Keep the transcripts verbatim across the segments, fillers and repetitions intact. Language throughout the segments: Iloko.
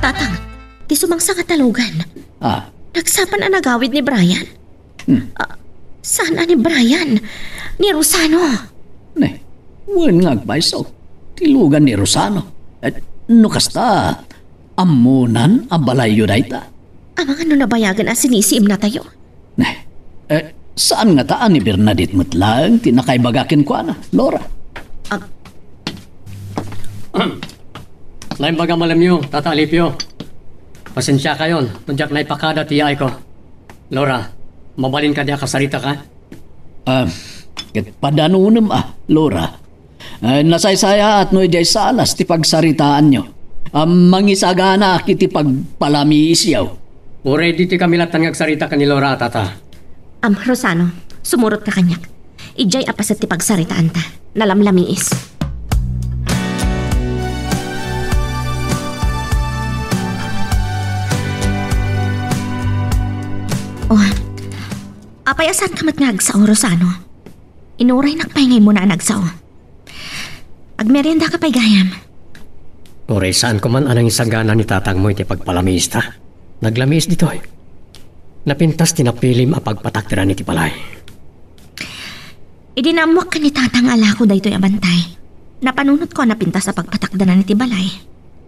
Tatang, ti sumangsangat a lugan. Ah. Nagsapa a nagawid ni Brian. Hmm. Ah, saan a ni Brian? Ni Rosano. Ne, wen nga agpayso. Ti lugan ni Rosano. Eh, no kasta, ammonan a balayyo dayta. Amangan no nabayagan a sinisiimnatayo. Ne, eh, saan ngata a ni Bernadette met laeng ti nakaibaga kenkuana, Laura? Ag- Naimbag a malemyo, Tata Alipio. Pasensiakayon, no diak naipakada ti yaayko. Laura, mabalin kadi a kasarita ka? Ah, ket padanonem a, Laura. Ah, nasaysayaat no idiay salas ti pagsaritaanyo. Ah, mangisaganaak iti pagpalamiisyo. Uray ditoy kami lattan nga agsarita ken ni Laura, Tata. Am, Rosano, sumurotka kaniak. Idiay a paset ti pagsaritaanta. Nalamlamiis. Oh, apay a saanka met nga agsao, Rosano? Inuraynak pay nga immuna a nagsao. Agmeriendaka pay gayam. Uray saanko man a nangisagana ni tatangmo iti pagpalamiista. Naglamiis ditoy. Napintas ti napilim a pagpatakderan iti balay. Idi naammoak ken ni tatang a lako daytoy a bantay, napanunotko a napintas a pagpatakderan iti balay.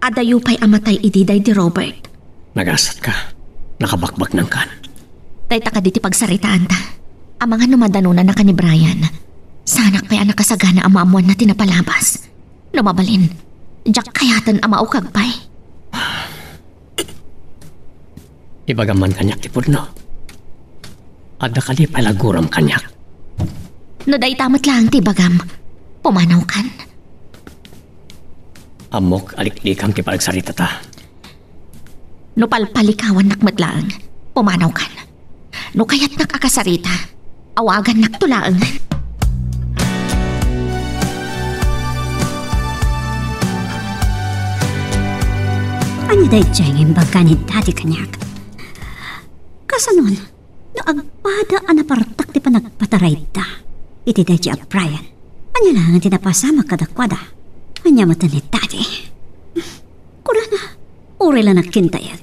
Adayo pay a matay idi daydi Robert. Nagasatka. Nakabakbaknangkan. Dayta kadi ti pagsaritaanta. Amangan no madanonannaka ni Brian. Saanak pay a nakasagana a maammoanna ti napalabas. No mabalin, diak kayaten a maukag pay. Ibagam man kaniak ti pudno. Adda kadi pay laguram kaniak. No dayta met laeng ti ibagam, pumanawkan. Ammok a liklikam ti panagsaritata. No palpalikawannak met laeng, pumanawkan. No kayatnak a kasarita, awagannakto laeng. Ania daydiay nga imbaga ni Daddy kaniak? Kasanon, no agpada a napartak ti panagpatarayda iti daydiay a Brian, ania laeng ti napasamak kadakuada? Ania met ni Daddy? Kunana, uray la nagkintayeg.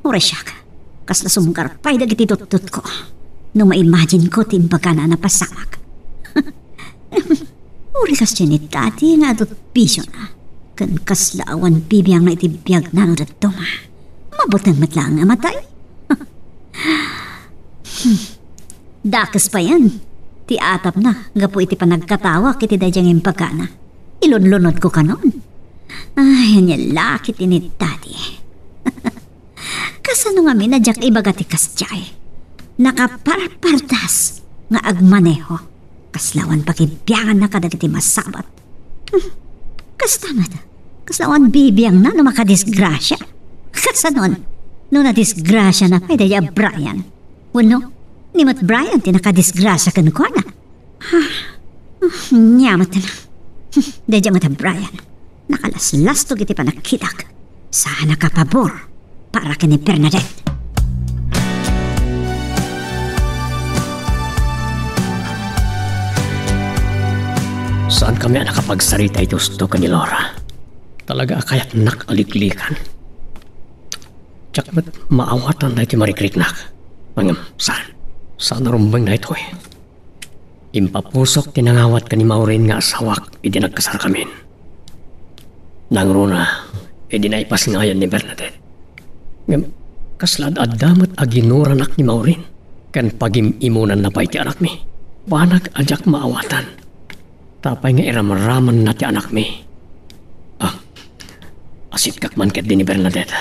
Uray siak, kasla sumgar pay dagiti tuttuko no ma-imagine ko ti imbagana a napasamak. Uray kasdiay ni Daddy nga adut bisiona, ken kasla awan bibiangna iti biagna no dadduma. Mabuteng met laeng a matay. Dakes payen ti atapna gapu iti panagkatawak iti daydiay nga imbagana. Ilunlunodko kanon. Ay, ania la ketdi ni Daddy. Kasano ngamin a diak ibaga ti kasdiay? Nakaparpardas nga agmaneho. Kasla awan pakibianganna kadagiti masabat. Hmm. Kasta met, kasla awan bibiangna no makadisgrasia. Kasanon, no nadisgrasiana pay daydiay a Brian? Wenno, ni met Brian ti nakadisgrasia kenkuana? Ah, ania met. Daydiay met a Brian. Nakalaslastog iti panagkitak. Saanak a pabor para ken ni Bernadette. Saankami a nakapagsarita iti husto ken ni Laura. Talaga a kayatnak a liklikan. Diak met maawatan daytoy marikriknak. Ngem saan? Saan a rumbeng daytoy? Impapusok ti nangawat ken ni Maureen nga asawak idi nagkasarkamin. Nangruna, idi naipasngayan ni Bernadette. Ngem, kasla ad-adda met a ginuranak ni Maureen ken pagim-imunanna pay ti anakmi. Banak a diak maawatan. Apay nga iramramanna ti anakmi? Ah, asitkak man ketdi ni Bernadette.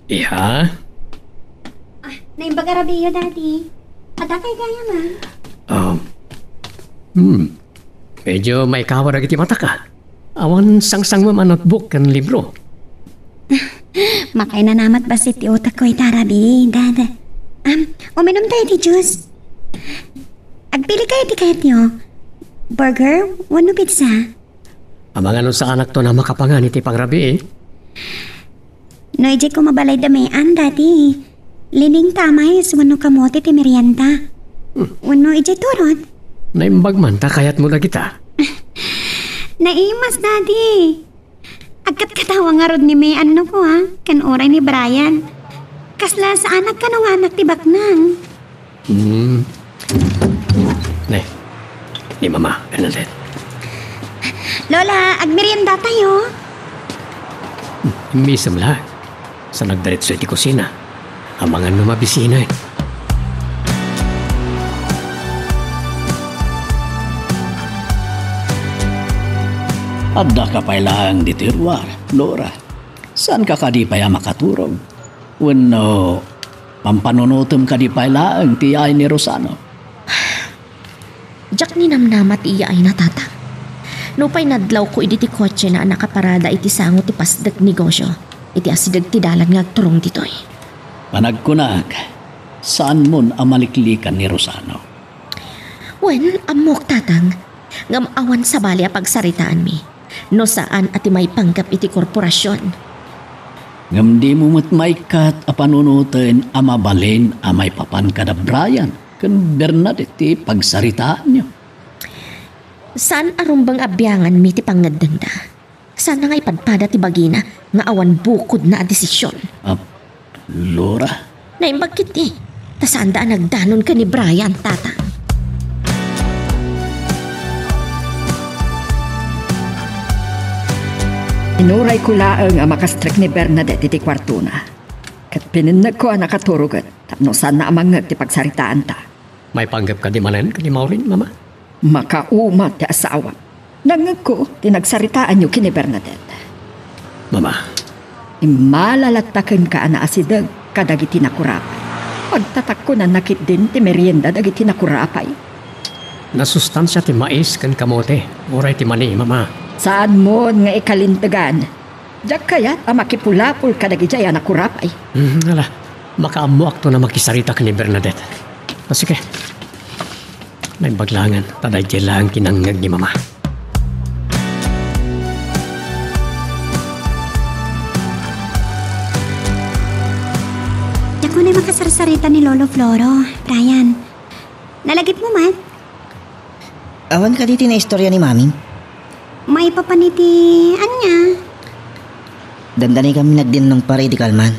Iha? Ah, naimbag a rabiiyo, Daddy. Adda kay gayam, ah? Um, hmm. Medyo maikawa dagiti matak, ah. Awan sangsangmem a notebook ken libro. Makainanamat bassit ti utekko ita rabii, Dad. Um, uminumtayo ti juice. Agpilikayo ti kayatyo. Burger wenno pizza? Amangan no saanakton a makapangan iti pangrabii. No idiay koma balay da mayan, Daddy. Liningta a mais wenno kamote ti merienda. Hmm. Wenno idiay turod. Naimbag man ta kayatmo dagita. Naimas, Daddy. Agkatkatawa ngarud ni May, annoko, a, ken uray ni Brian. Kasla saanak kano nga anak ti baknang. Hmm. Ne, ni Mama, Bernadette. Lola, agmerienda tayo. Misem la. Sa nagdiretso iti kusina. Amangan no mabisina, eh. Addaka pay laeng ditoy ruar, Flora. Saanka kadi pay a makaturog? Wenno, pampanunotem kadi pay laeng ti yaay ni Rosano? Diak ninamnama ti iyaayna, Tatang. Nupay nadlawko idi ti kotsena a nakaparada iti sango ti pasdek negosio, iti asideg ti dalan nga agturong ditoy. Panagkunak, saanmon a maliklikan ni Rosano? Wen, ammok, Tatang, ngem awan sabali a pagsaritaanmi no saan a ti maipanggep iti korporasion. Ngem dimo met maikkat a panunoten a mabalin a maipapan kada Brian ken Bernadette ti pagsaritaanyo. Saan a rumbeng a bianganmi ti pangngeddengda. Saan nga ipadpada ti bagina nga awan bukodna a desisyon. Ah, Flora? Naimbag ketdi, ta saanda a nagdanon ken ni Brian, Tatang. Inurayko laeng a makastrek ni Bernadette iti kuartona. Ket pinennegko a nakaturogen tapno saanna a mangngeg ti pagsaritaanta. Maipanggep kadi manen ken ni Maureen, Mama? Makauma ti asawam. Nangngegko ti nagsaritaanyo ken ni Bernadette. Mama. Immala latta kenka a naasideg kadagiti nakurapay. Pagtatakkonanna ketdin ti merienda dagiti nakurapay. Nasustansia ti mais ken kamote, uray ti mani, Mama. Saanmon nga ikalintegan. Diak kayat a makipulapol kadagidiay a nakurapay. Hmm, ala, makaammoakton a makisarita ken ni Bernadette. Ah, sige. Naimbag laengen, ta daydiay laeng ti nangngeg ni Mama. Diak unay makasarsarita ni Lolo Floro, Brian. Nalagipmo man? Awan kadi ti naistorya ni Mami? Maipapan iti ania? Dandani kami nagdinnungpar idi kalman.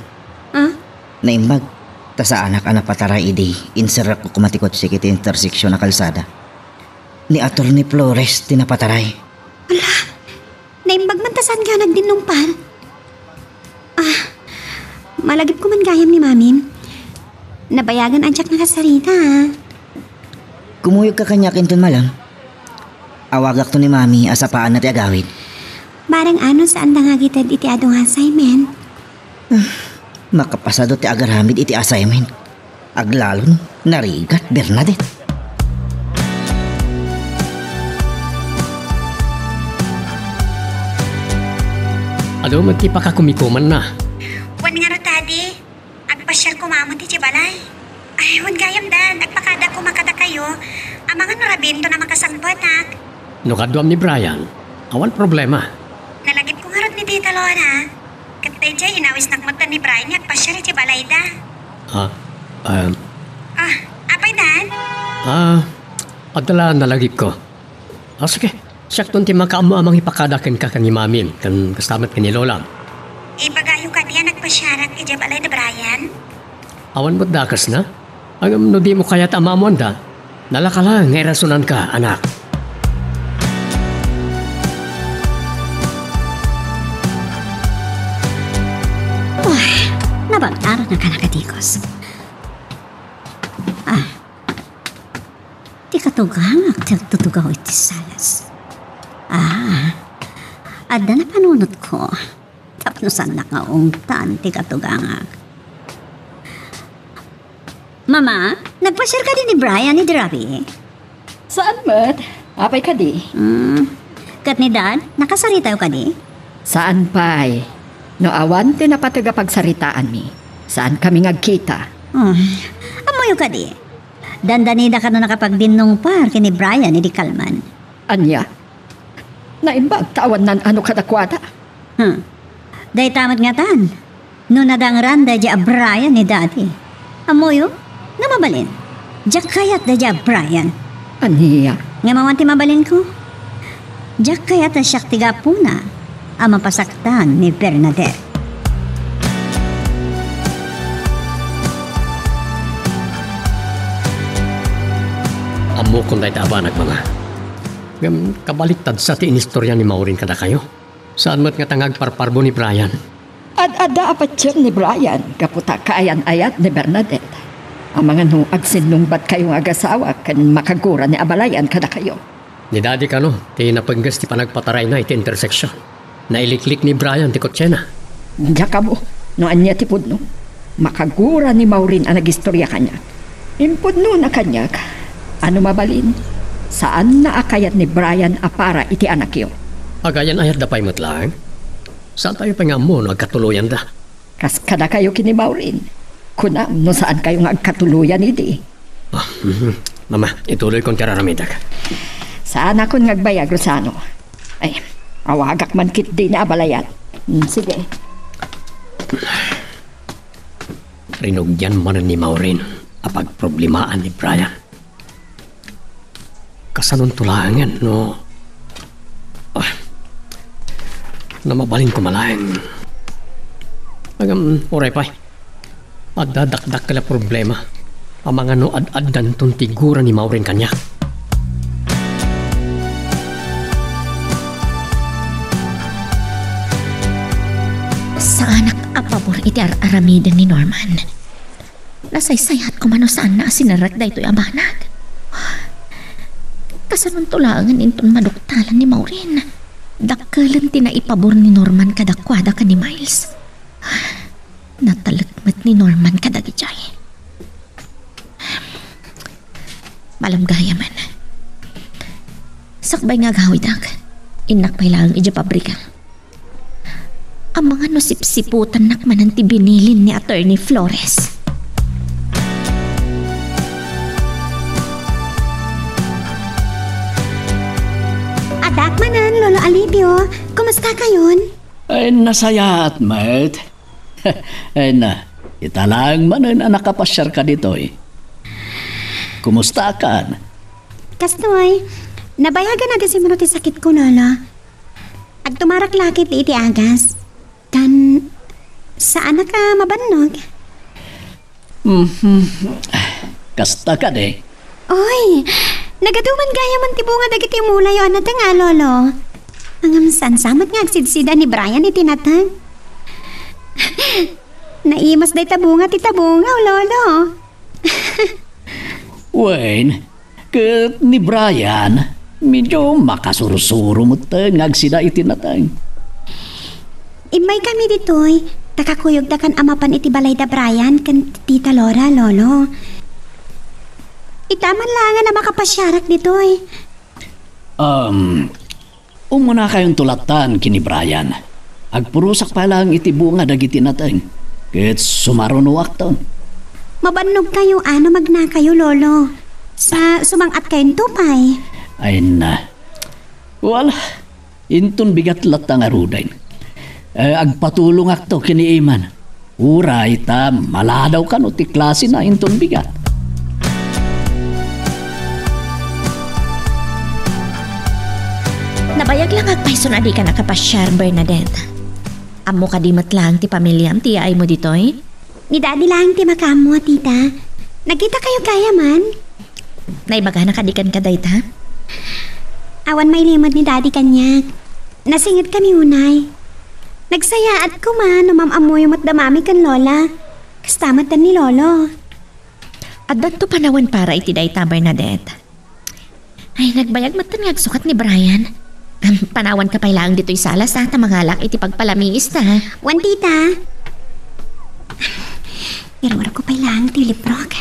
Ah? Naimbag, ta saanak a napataray idi inserrakko koma ti kotsek iti intersection a kalsada. Ni Attorney Flores ti napataray. Ala, naimbag man ta saanka nagdinnungpar. Ah, malagipko man gayam ni Mamim. Nabayagan a diak nakasarita, ah. Kumuyogka kaniak inton malem. Awagakto ni Mami a sapaanna ti agawid. Bareng no saanda nga agited iti adu nga assignment. Makapasado ti agaramid iti assignment. Aglalon, narigat, Bernadette. Adu met ti pakakumikumanna. Wen ngarud, Daddy, agpasiar koma met idiay balay. Ay, wen gayam, Dad, agpakada koma kadakayo. Amangan no rabii inton a makasangpetak. No kaduam ni Brian, awan problema. Nalagipko ngarud ni Tita Lona. Ket daydiay, inawisnak met ni Brian nga agpasiar idiay balayda. Ah, um, Ah, apay, Dad? Ah, adda la nalagipko. Ah, sige. Siakton ti makaammo a mangipakada kenka ken ni Mamim, ken kasta met ken ni Lolam. Ibagayo kadi a nagpasiarak idiay balay da Brian? Awan met dakesna. Ngem no dimo kayat a maammoanda, nalaka la nga irasonanka, anak. Uy, nabagtar na ka na, Katikos. Ah, ti katugangak ti agtutugaw iti salas. Ah, adda napanunotko. Tapno saannak nga ungtan ti katugangak. Mama, nagpasiar kadi ni Brian idi rabii? Saan met? Apay kadi? Hmm. Ket ni Dad, nakasaritayo kadi? Saan pay. No awan ti napateg a pagsaritaanmi, saan kami nga agkita. Hmm. Ammoyo kadi? Dandanida kano nakapagdinnungpar ken ni Brian idi kalman. Ania? Naimbag ta awan nan-ano kadakuada. Hmm. Dayta met ngatan, no nadangran daydiay a Brian ni Daddy. Ammoyo? No mabalin, diak kayat daydiay a Brian. Ania? Ngem awan ti mabalinko. Diak kayat a siak ti gapuna. a mapasaktan ni Bernadette. Ammokon dayta a banag, Mama. Ngem kabaliktad sa ti inistorya ni Maureen kadakayo. Saan met ngata nga agparparbo ni Brian. Ad-adda a patiem ni Brian gapu ta kaayan-ayat ni Bernadette. Amangan no agsinnungbatkayo nga agasawa ken makagura ni abalayan kadakayo. Ni Daddy kano ti napengges ti panagpatarayna iti intersection. Nailiklik ni Brian ti kotsena. Diak ammo no ania ti pudno. Makagura ni Maureen a nagistorya kaniak. Impudnona kaniak a no mabalin, saanna a kayat ni Brian a para iti anakyo. Agayan-ayatda pay met laeng? Saantayo pay nga ammo no agkatuluyanda? Kas kadakayo ken ni Maureen. Kunam no saankayo nga agkatuloyan idi. Ah, mhm. Mama, ituloykon ti ar-aramidek. Saanakon nga agbayag, Rosano. Ay, awagak man ketdi ni abalayan. Hmm, sige. Rinugyan manen ni Maureen a pagproblemaan ni Brian. Kasanonto laengen no, ah, no mabalin koma laeng. Ngem, uray pay. Adda dakdakkel a problema. Amangan no ad-addanton ti gura ni Maureen kaniak. Saanak a pabor iti ar-aramiden ni Norman. Nasaysayat koma no saanna a sinerrek daytoy a banag. Kasanonto laengen inton maduktalan ni Maureen? Dakkelen ti naipabor ni Norman kadakuada ken ni Miles. Natalek met ni Norman kadagidiay. Malem gayamen. Sakbay nga agawidak, innak pay laeng idiay pabrika. Amangan no sipsiputannak manen ti binilin ni Attorney Flores. Addak manen, Lolo Alibio. Kumusta kayon? Ay, nasayaat met. Ay na, ita laeng manen a nakapasiarka ditoy. Kumusta kan? Kastoy, nabayagan a di simro ti sakitko, Lolo. Agtumarak la ketdi iti agas. Kan, saanak a mabannog. Mhm. Kasta kadi? Oy, nagaduman gayamen ti bunga dagiti umulayo a nateng a, Lolo. Ngem saan sa met nga agsidsida ni Brian iti nateng. Naimas dayta bunga ti tabungaw, Lolo. Wen, ket ni Brian, medyo makasursuro met nga agsida iti nateng. Immaykami ditoy, ta kakuyogda kan a mapan iti balay da Brian ken Tita Laura, Lolo. Ita man laengen a makapasiarak ditoy. Um, Umunakayonto lattan ken ni Brian. Agpurosak pay laeng iti bunga dagiti nateng, ket sumarunoakto. Mabannogkayo a no magnakayo, Lolo. Sa sumang-atkayonto pay. Ay na. Wala, inton bigat latta ngaruden. Eh, agpatulongakto ken ni Iman. Uray ta maladaw kano ti klasena inton bigat. Nabayag la nga agpayson a dika nakapasiar, Bernadette. Ammo kadi met laeng ti pamiliam ti yaaymo ditoy? Ni Daddy laeng ti makaammo, Tita. Nagkitakayo gayamen? Naibagana kadi kenka dayta? Awan mailimed ni Daddy kaniak. Nasingetkami unay. Nagsayaat koma no maam-ammoyo met da Mami ken Lola. Kasta met da ni Lolo. Addanto panawen para iti dayta, Bernadette. Ay, nagbayag metten nga agsukat ni Brian. Em, panawanka pay laeng ditoy sala, sa, ta mangalak iti pagpalamiis ta. Wen, Tita. Irurko pay laeng ti librok.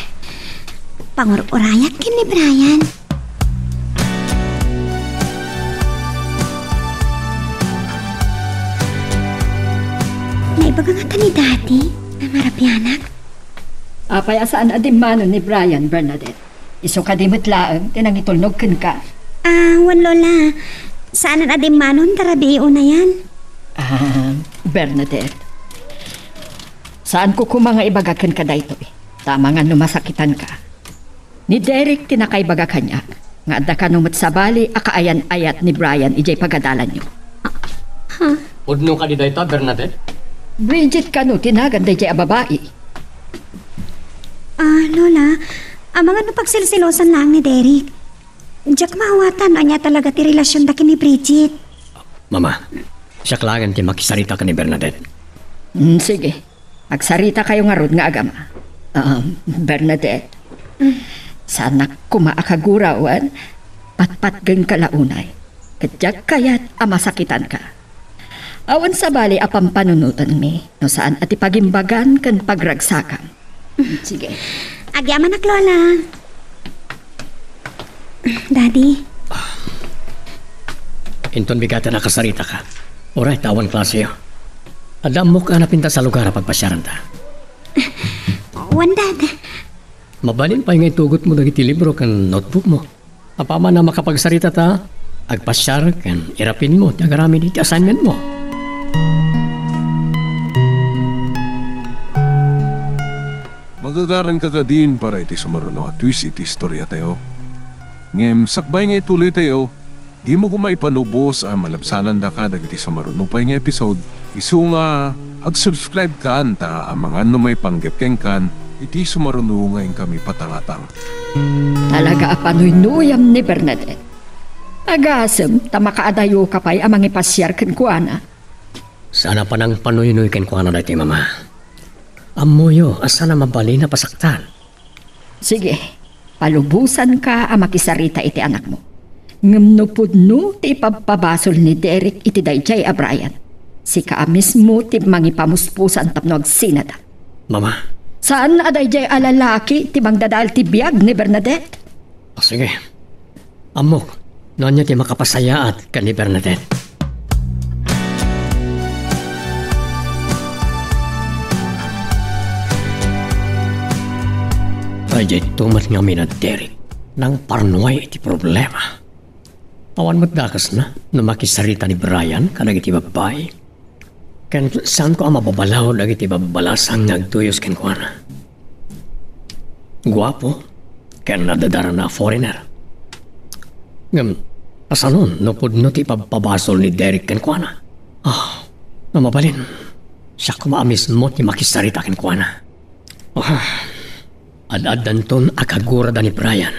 Pangur-urayak ken ni Brian. Naibaga ngata ni Daddy a marabianak. Apay a saan a dimmanon ni Brian, Bernadette? Isu kadi met laeng ti nangitulnog kenka? Ah, wen, Lola. Saanen a dimmanon ta rabii unayan. Ah, Bernadette. Saanko koma nga ibaga kenka daytoy. Ta amangan no masakitanka. Ni Derek ti nakaibaga kaniak nga adda kano met sabali a kaayan-ayat ni Brian idiay pagadalanyo. Ha? Pudno kadi dayta, Bernadette? Bridget kano ti nagan daydiay a babai? Ah, Lola, amangan no pagsilsilosan laeng ni Derek. Diak maawatan no ania talaga ti relasionda ken ni Bridget. Mama, siak laeng ti makisarita ken ni Bernadette. Mm, sige. Agsarita kayo ngarud nga agama. Um, Bernadette, saanak koma a kagurawen, patpatgengka la unay. Ket diak kayat a masakitanka. Awan sabali a pampanunotenmi no saan a ti pagimbagan ken pagragsakam. Sige. Agyamanak, Lola. Daddy. Inton bigaten a kasaritaka. Uray ta awan klaseyo. Adda ammok a napintas a lugar a pagpasiaranta. Wen, Dad. Mabalin pay nga itugotmo dagiti libro ken notebookmo. Apaman a makapagsaritata, agpasiar ken irapinmo ti agaramid iti assignmentmo. Magagaranka kadin para iti sumaruno a twist iti istoriatayo. Ngem sakbay nga ituloytayo, dimo koma ipanubos a malabsanandaka dagiti sumaruno pay nga episode. Isu nga, ag-subscribe kan ta amangan no maipanggep kenkan iti sumaruno nga inkami patangatang. Talaga a panuynuyam ni Bernadette. Agasem ta makaadayoka pay a mangipasiar kenkuana. Saan a panangpanuynoy kenkuana daytoy, Mama. Ammoyo a saan a mabalin a pasaktan. Sige, palubosanka a makisarita iti anakmo. Ngem no pudno ti ipabpabasol ni Derek iti daydiay a Brian, sika a mismo ti mangipamuspusan tapno agsinada. Mama. Saan a daydiay a lalaki ti mangdadael ti biag ni Bernadette? Ah, sige. Ammok no ania ti makapasayaat ken ni Bernadette. Ay, daytoy met ngamin a Derek, nangparnuay iti problema. Awan met dakesna no makisarita ni Brian kadagiti babbai. Ken saanko a mababalaw dagiti babbalasang nga agtuyos kenkuana. Guapo ken nadadarana a foreigner. Ngem, kasano no pudno ti ipabpabasol ni Derek kenkuana? Ah, no mabalin, siak koma a mismo ti makisarita kenkuana. Ah, ad-addanton a kagurada ni Brian.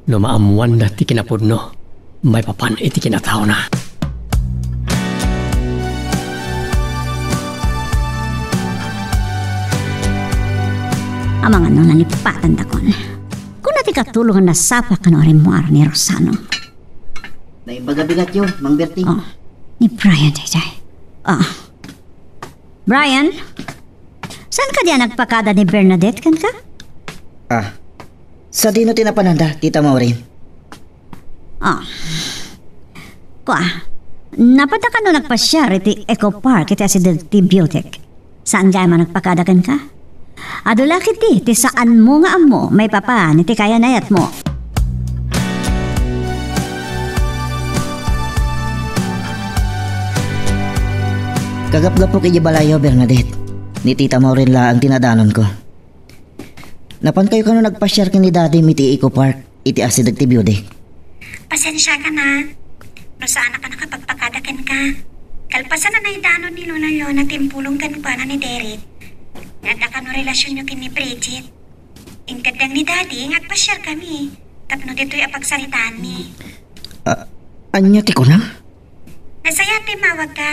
No maammoanda ti kinapudno maipapan iti kinataona. Amangan no nalipatandakon. Kuna ti katulong a nasapa kano a rimmuar ni Rosano. Naimbag a bigatyo, Mang Berting. Oh, ni Brian, daydiay. Ah. Brian? Saan kadi a nagpakada ni Bernadette kenka? Ah, sadino ti napananda, Tita Maureen? Ah. Kua, napadda kano nagpasiar iti Eco Park iti asideg ti Beautech? Saan gayam a nagpakada kenka? Adu la ketdi ti saanmo nga ammo maipapan iti kayan-ayatmo. Kagapgapok idiay balayyo, Bernadette. Ni Tita Maureen laeng ti nadanonko. Napankayo kano nagpasiar ken ni Dadim iti Eco Park iti asideg ti Beautech? Pasensiakan a, no saanak a nakapagpakada kenka. Kalpasan a naidanon ni Lola Leona ti impulong kenkuana ni Derek, nga adda kano relasionyo ken ni Bridget. Inkeddeng ni Daddy nga agpasiarkami tapno ditoy a pagsaritaanmi. Ah, ania ti kunam? Nasayaat ta immawagka,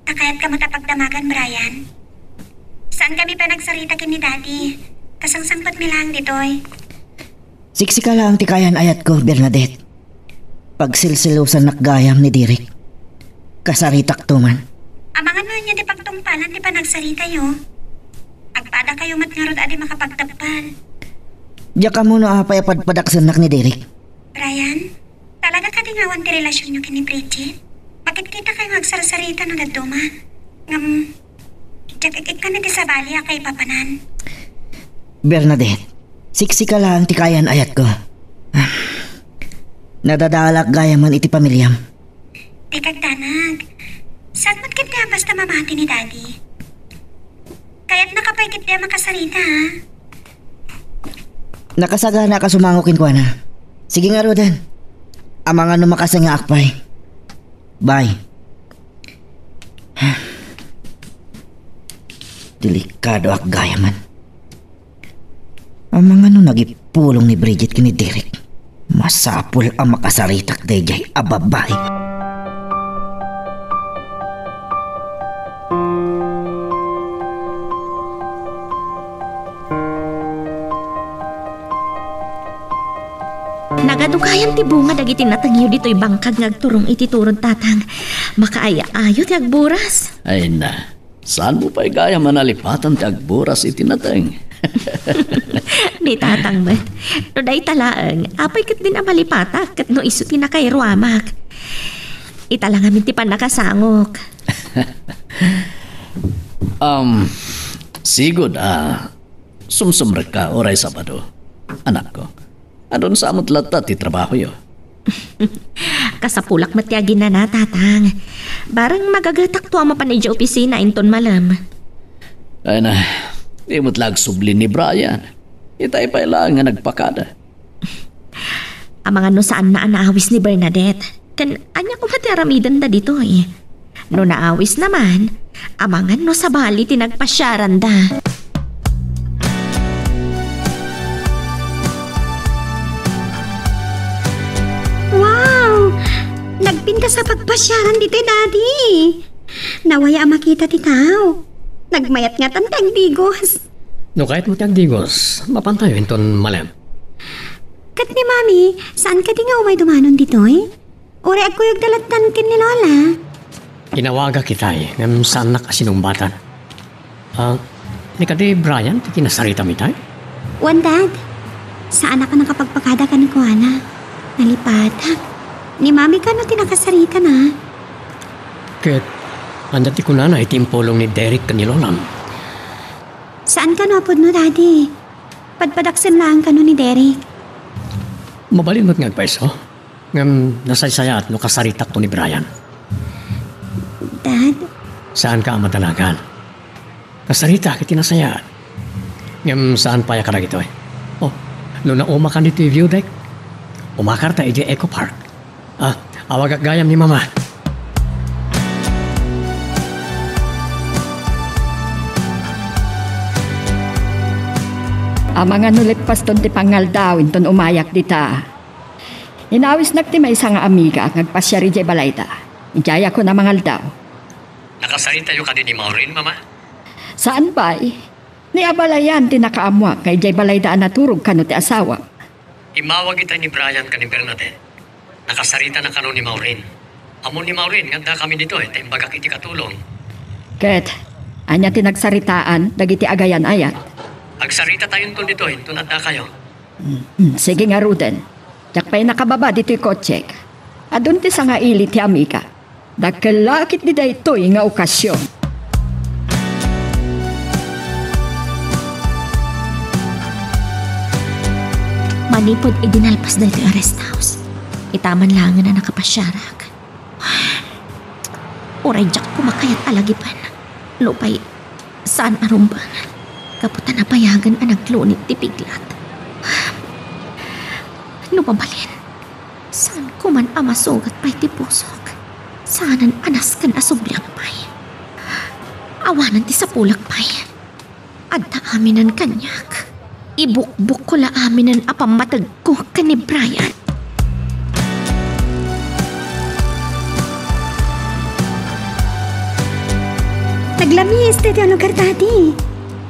ta kayatka met a pagdamagan, Brian. Saankami pay nagsarita ken ni Daddy. Kasangsangpetmi laeng ditoy. Siksika laeng ti kayan-ayatko, Bernadette. Pagsilsilosannak gayam ni Derek. Kasaritakto man. Amangan no ania ti pagtungpalan ti panagsaritayo. Agpadakayo met ngarud a di makapagteppal. Diak ammo no apay a padpadaksennak ni Derek. Brian, talaga kadi nga awan ti relasionyo ken ni Bridget? Makitkitakayo nga agsarsarita no dadduma. Ngem, diak ik-ikkan iti sabali a kaipapanan. Bernadette, siksika laeng ti kayan-ayatko. Nadadalak gayamen iti pamiliam. Dika agdanag. Saan met ketdi a basta mamati ni Daddy? Kayatnaka pay ketdi a makasarita, a? Nakasaganaak a sumango kenkuana. Sige ngaruden. Amangan no makasengaak pay. Bye. Delikadoak gayamen. Amangan no nagipulong ni Bridget ken ni Derek, masapul a makasaritak daydiay a babai. Nagadu gayam ti bunga dagiti natengyo ditoy bangkag nga agturong iti turod, Tatang. Makaay-ayo ti agburas. Ay na, saanmo pay gayam a nalipatan ti agburas iti nateng? Ni Tatang met. No dayta laeng, apay ketdin a malipatak ket no isu ti nakairuamak. Ita la ngamin ti pannakasangok. Um, sigud a sumsumrekka uray Sabado, anakko. Adun sa met latta ti trabahoyo. Kasapulak met ti aginana, Tatang. Bareng magagatakto a mapan idiay opisina inton malem. Ay na, di met la agsubli ni Brian. Itay pay laeng nga nagpakada. Amangan no saanna a naawis ni Bernadette. Ken ania koma ti aramidenda ditoy? No naawis naman, amangan no sabali ti nagpasiaranda. Wow! Nagpintas a pagpasiaran ditoy, Daddy. Nawaya a makita ti tao. Nagmayat ngatan ti agdigos. No kayatmo ti agdigos, mapantayo inton malem. Ket ni Mami, saan kadi nga umay dumanon ditoy? Uray agkuyogda lattan ken ni Lola. Inawagak itay, ngem saannak a sinungbatan. Ah, ni kadi Brian ti kinasaritam itay? Wen, Dad. Saanak a nakapagpakada kenkuana. Nalipatak. Ni Mami kano ti nakasaritana? Ket, ania ti kunana iti impulong ni Derek ken ni Lolam? Saan kano a pudno, Daddy? Padpadaksen laeng kano ni Derek. Mabalin met nga agpayso. Ngem nasaysayaat no kasaritakto ni Brian. Dad? Saanka a madanagan. Kasaritak iti nasayaat. Ngem saan pay a kadagitoy. Oh, no naumakan ditoy view deck, umakarta idiay Eco Park. Ah, awagak gayam ni Mama. Amangan no leppaston ti pangaldaw inton umayak dita. Inawisnak ti maysa nga amiga nga agpasiar idiay balayda. Idiay a kuna mangaldaw. Nakasaritayo kadi ni Maureen, Mama? Saan pay? Ni abalayan ti nakaammoak nga idiay balayda a naturog kano ti asawam. Immawag itay ni Brian ken ni Bernadette. Nakasaritana kano ni Maureen. Ammon ni Maureen nga addakami ditoy ta imbagak iti katulong. Ket, ania ti nagsaritaan dagiti agayan-ayat? Agsaritatayo inton ditoy, inton addakayo. Mm, mm, sige ngaruden. Diak pay nakababa ditoy kotsek. Adun ti sangaili ti amiga. Dakkel la ketdi daytoy nga okasion. Manipud idi nalpas daytoy a rest house, ita man laengen a nakapasiarak. Uray diak koma kayat a lagipen. Nupay saan a rumbeng, gapu ta nabayagen a naglunit ti piglat. No mabalin, saan koman a masugat pay ti pusok. Saanen a nasken a subliak pay. Awanen ti sapulek pay. Adda aminen kaniak. Ibukbokko la aminen a pammategko ken ni Brian. Naglamiis daytoy a lugar, Daddy.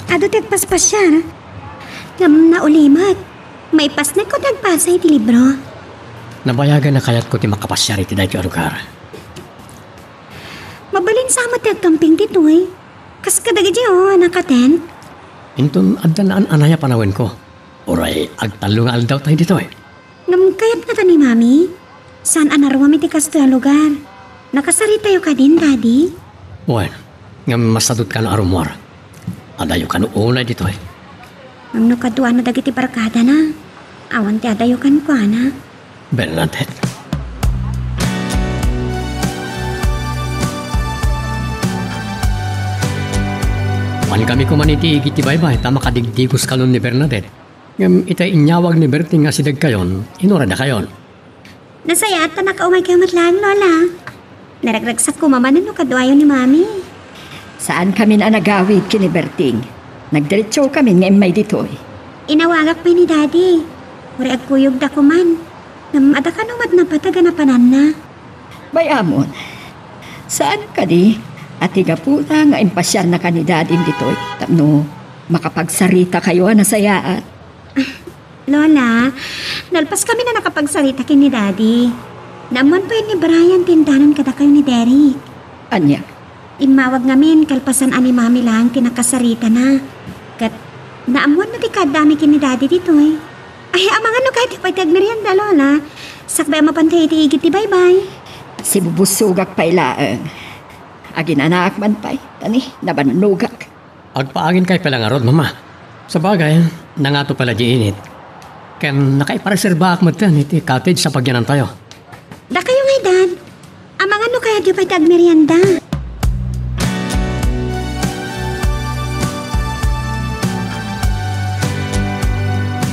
Adu ti agpaspasiar. Ngem naulimek. Maipasnek ko ti agbasa iti libro. Nabayagen a kayatko ti makapasiar iti daytoy a lugar. Mabalin sa met ti agkamping ditoy. Kas kadagidi, o, a nakatent. Inton adda naan-anay a panawenko, uray agtallo nga aldawtayo ditoy. Ngem kayat ngata ni Mami? Saan a naruam iti kastoy a lugar. Nakasaritayo kadin, Daddy? Wen, ngem masadut kano a rummuar. Adayo kano unay ditoy. Ngem no kaduana dagiti barkadana, awan ti adayo kenkuana. Bernadette. Maankami koman iti igid ti baybay ta makadigdigos kanon ni Bernadette. Ngem itay inyawag ni Berting nga asidegkayon, inuray dakayon. Nasayaat ta nakaumaykayo met laeng, Lola. Naragragsak koma manen no kaduayo ni Mami. Saan kamin a nagawid ken ni Berting. Nagdiretso kamin nga immay ditoy. Inawagak pay ni Daddy. Uray agkuyogda koman. Ngem adda kano met napateg a napananna. Bay-amon. Saan kadi a ti gapuna nga impasiarnaka ni Dadim ditoy tapno makapagsarita kayo a nasayaat? Lola, nalpas kami a nakapagsarita ken ni Daddy. Naammoan pay ni Brian ti indanon kadakayo ni Derek. Ania? Immawag ngamin kalpasan a ni Mami laeng ti nakasaritana. Ket naammoan no ti kaaddami ken ni Daddy ditoy. Ay, amangan no kayatyo pay ti agmerienda, Lola. Sakbay a mapantayo iti igid ti baybay. Sibubussogak pay laeng. Aginanaak man pay, tani, nabannogak. Agpaangin kay pay la ngarud, Mama. Sabagay, nangato pay la di init. Ken nakaipareserbaak metten iti cottage a pagyanantayo. Dakayo ngay, Dad. Amangan no kayatyo pay ti agmerienda.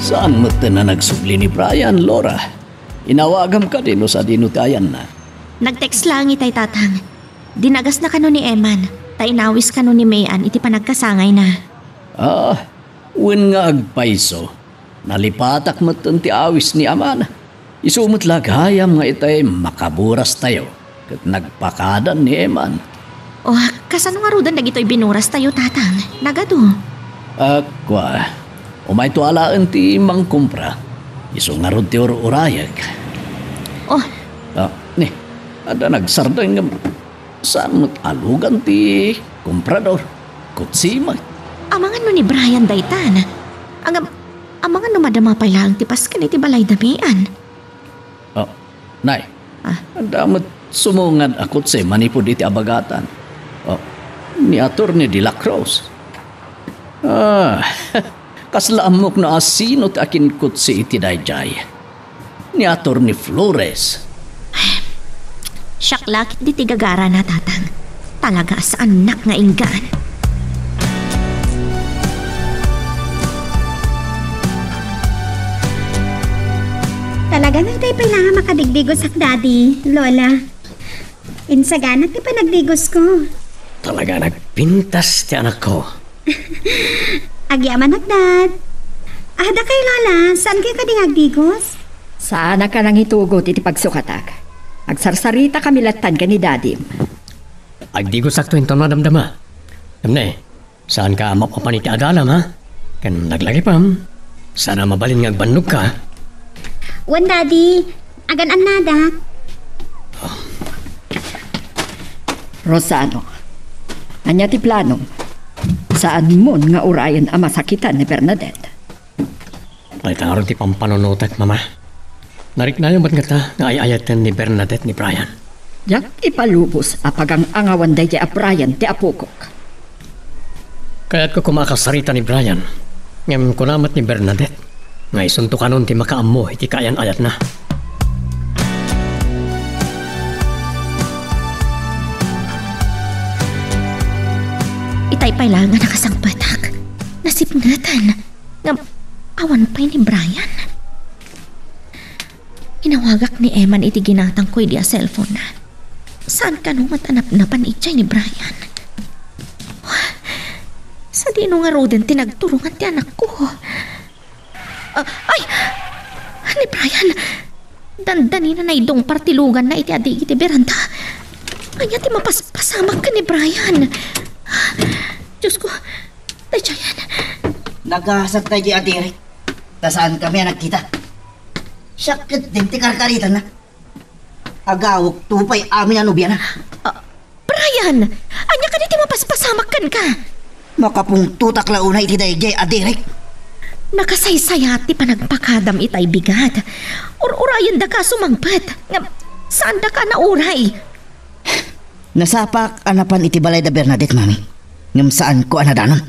Saan metten a nagsubli ni Brian, Laura? Inawagam kadi no sadino ti ayanna? Nag-text laeng itay, Tatang. Dinagasna kano ni Eman, ta inawis kano ni Mayan iti panagkasangayna. Ah, wen nga agpayso. Nalipatak metten ti awis ni amana. Isu met la gayam nga itay makaburastayo ket nagpakadan ni Eman. Oh, kasano ngaruden dagitoy binurastayo, Tatang? Nagadu? Ah, kua, umayto alaen ti mangkumpra. Isu ngarud ti ur-urayek. Oh. Ah, ni, adda nagsardeng ngem saan met a lugan ti komprador. Kutsi met. Amangan no ni Brian daytan. Ngem, amangan no madama pay laeng ti pasken iti balay da Mayan. Oh, nay. Ah. Adda met sumungad a kutsi manipud iti abagatan. Oh, ni Attorney de la Cruz. Ah, kasla ammok no asino ti akinkutsi iti daydiay. Ni Attorney Flores. Siak la ketdi ti gagarana, Tatang. Talaga a saannak nga inggaan. Talaga nga itay pay la nga makadigdigosak, Daddy, Lola. Insaganak ti panagdigosko. Talaga nagpintas ti anakko. Agyamanak, Dad. Ah, dakayo, Lola, saan kayo kadi nga agdigos? Saanak a nangitugot iti pagsukatak. Agsarsarita kami lattan ken ni Dadim. Agdigosakto inton madamdama. Ngem ne, saanka a mapapan iti adalam, ha? Ken laglagipem, saan a mabalin nga agbannogka. Wen, Daddy, agan-annadak. Rosano, ania ti planom? Saanmon nga urayen a masakitan ni Bernadette. Dayta ngarud ti pampanunotek, Mama. Nariknayo met ngata nga ay-ayaten ni Bernadette ni Brian. Diak ipalubos a pagang-angawan daydiay a Brian ti apokok. Kayatko koma a kasarita ni Brian, ngem kuna met ni Bernadette nga isunto kanon ti makaammo iti kaayan-ayatna. Itay pay laeng a nakasangpetak. Nasipngetan. Ngem awan pay ni Brian. Inawagak ni Eman iti ginatangko idi a cellphone-na. Saan kano met a napnapan idiay ni Brian? Sadino ngaruden ti nagturongan ti anakko? Ah, ay! Ni Brian! Dandaninay dungpar ti luganna iti addigi ti beranda. Ania ti mapaspasamak ken ni Brian? Diosko, daydiayen. Nagasat daydiay a Derek. Ta saan kami a nagkita. Siak ketdin ti karkaritanna. Agawek to pay amin a nobiana. Ah, Brian! Ania kadi ti mapaspasamak kenka? Makapungtotak la unay iti daydiay a Derek. Nakasaysayaat ti panagpakadam itay bigat. Ur-urayendaka a sumangpet. Ngem, saandaka a nauray. Nasapak a napan iti balay da Bernadette, Mami. Ngem saanko a nadanon.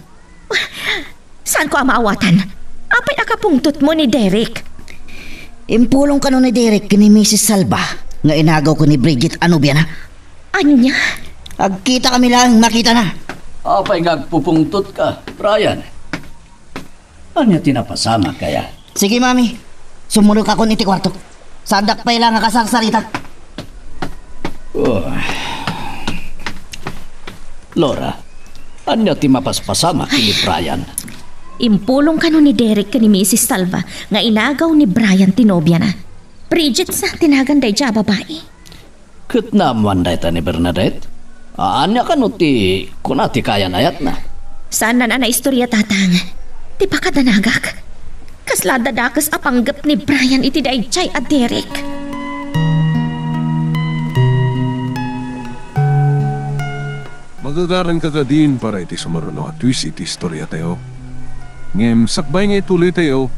Saanko a maawatan? Apay a kapungtotmo ni Derek? Impulong kano ni Derek ken ni Misis Salva nga inagawko ni Bridget a nobiana. Ania? Agkita kami laeng makitana. Apay nga agpupungtotka, Brian? Ania ti napasamak kaya? Sige, Mami. Sumulokakon iti kuarto. Saandak pay la nga kasarsarita. Oh, Laura, ania ti mapaspasamak ken ni Brian? Impulong kano ni Derek ken ni Misis Salva nga inagaw ni Brian ti nobiana. Bridget sa ti nagan daydiay a babai. Ket naammoan dayta ni Bernadette? Ania kano ti kuna ti kayan-ayatna? Saannan a naistorya, Tatang. Ti pakadanagak. Kasla dadakes a panggep ni Brian iti daydiay a Derek. Magagaranka kadin para iti sumaruno a twist iti istoriatayo. Ngem sakbay nga ituloytayo,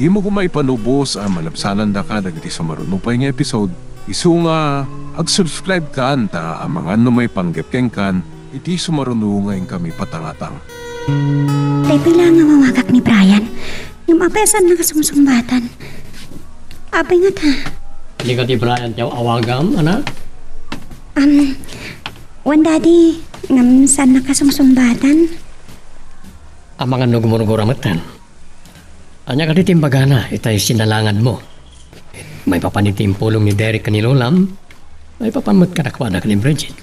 dimo koma ipanubos a malabsanandaka dagiti sumaruno pay nga episode. Isu nga, ag-subscribe kan ta amangan no maipanggep kenkan iti sumaruno nga inkami patangatang. Daytoy la nga mawagak ni Brian. Ngem apay a saanna kasungsungbatan? Apay ngata? Di kadi Brian ti awagam, anak? Um, wen, Daddy, ngem saanna kasungsungbatan? Amangan no gumurgura metten. Ania kadi ti imbagana itay sinalangadmo? Maipapan iti impulong ni Derek ken ni Lolam, maipapan met kadakuada ken ni Bridget.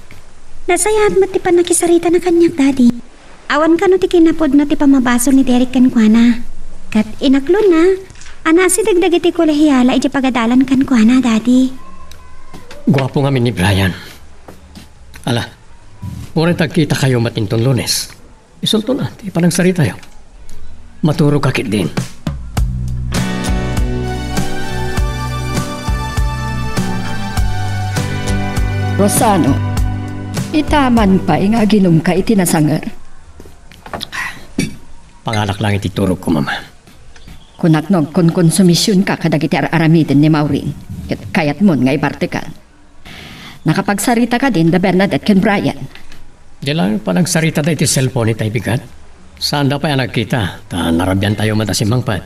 Nasayaat met ti pannakisaritana kaniak, Daddy. Awan kano ti kinapudno ti pammabasol ni Derek kenkuana. Ket inaklonna a naasideg dagiti kolehiala idiay pagadalan kenkuana, Daddy. Guapo ngamin ni Brian. Ala, uray ta agkitakayo met inton Lunes. Isunton a ti panagsaritayo. Maturogka ketdin. Rosano, ita man pay nga aginumka iti nasanger? Panganak lang iti turogko, Mama. Kunak no agkonkonsumisionka kadagiti ar-aramiden ni Maureen, ket kayatmon nga ibartekan. Nakapagsarita kadin da Bernadette ken Brian? Di lang panagsaritada iti cellphone itay bigat. Saanda pay a nagkita, ta narabiantayo met a simmangpet.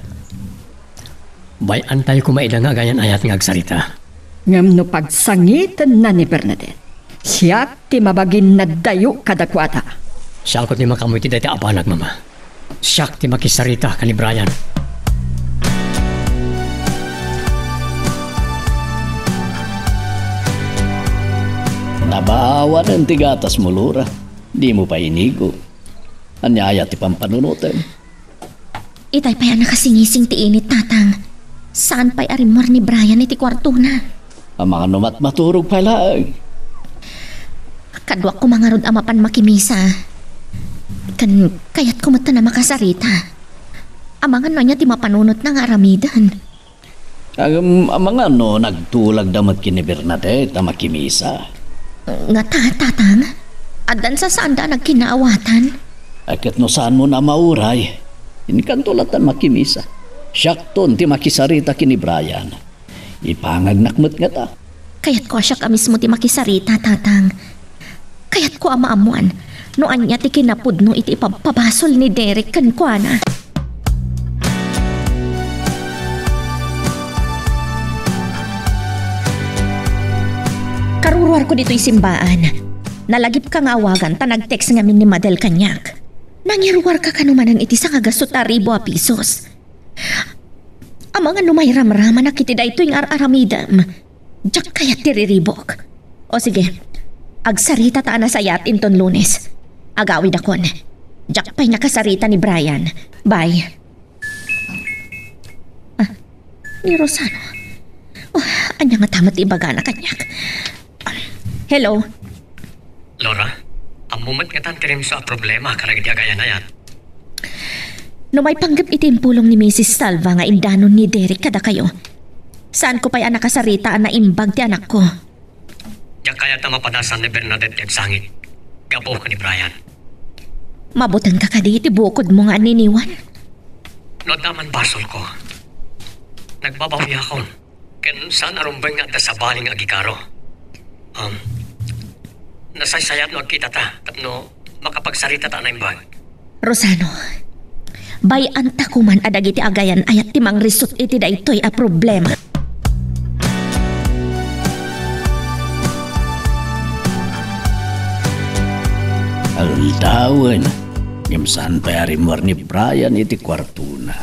Bay-antayo koma ida nga agayan-ayat nga agsarita. Ngem no pagsangitenna ni Bernadette, siak ti mabaginna dayo kadakuada. Siak ti makaammo iti dayta a banag, Mama. Siak ti makisarita ken ni Brian. Nabaawanen ti gatasmo, Laura. Dimo pay inigo. Ania aya ti pampanunotem? Itay pay a nakasingising ti init, Tatang. Saan pay a rimmuar ni Brian iti kuartona? Amangan no mat-, maturog pay laeng. Kaduak koma ngarud a mapan makimisa. Ken kayatko met a makasarita. Amangan no ania ti mapanunotna nga aramiden. Ngem, amangan no nagtulagda met ken ni Bernadette a makimisa. Ngata, Tatang? Addan sasaanda a nagkinaawatan? Ay, ket no saanmon a mauray, inkanto latta makimisa. Siakton ti makisarita ken ni Brian. Ipangagnak met ngata. Kayatko a siak a mismo ti makisarita, Tatang. Kayatko a maammoan no ania ti kinapudno iti ipabpabasol ni Derek kenkuana. Karuruarko ditoy simbaan. Nalagipka nga awagan ta nag-text ngamin ni Madel kaniak. Nangiruarka kano manen iti sangagasu ta ribu a pisos. Amangan no mairamramanak iti daytoy nga ar-aramidem. Diak kayat ti riribuk. O sige, agsarita ta a nasayaat inton Lunes. Agawidakon. Diak pay nakasarita ni Brian. Bye. Ah, ni Rosano. Oh, ania ngata met ti ibagana kaniak? Hello? Laura, ammo met ngatan ti rimso a problema kadagiti agayan-ayat? No maipanggep iti impulong ni Misis Salva nga indanon ni Derek kadakayo, saanko pay a nakasarita a naimbag ti anakko. Diak kayat a mapadasan ni Bernadette ti agsangit gapu ken ni Brian. Mabutengka kadi iti bukodmo nga anniniwan? No adda man basolko, nagbabawiakon. Ken saan a rumbeng nga adda sabali nga agikaro. Um, nasaysayaat no agkitata tapno makapagsaritata a naimbag. Rosano, bay-anta koman a dagiti agayan-ayat ti mangrisut iti daytoy a problema. Aldawen, ngem saan pay a rimmuar ni Brian iti kuartona.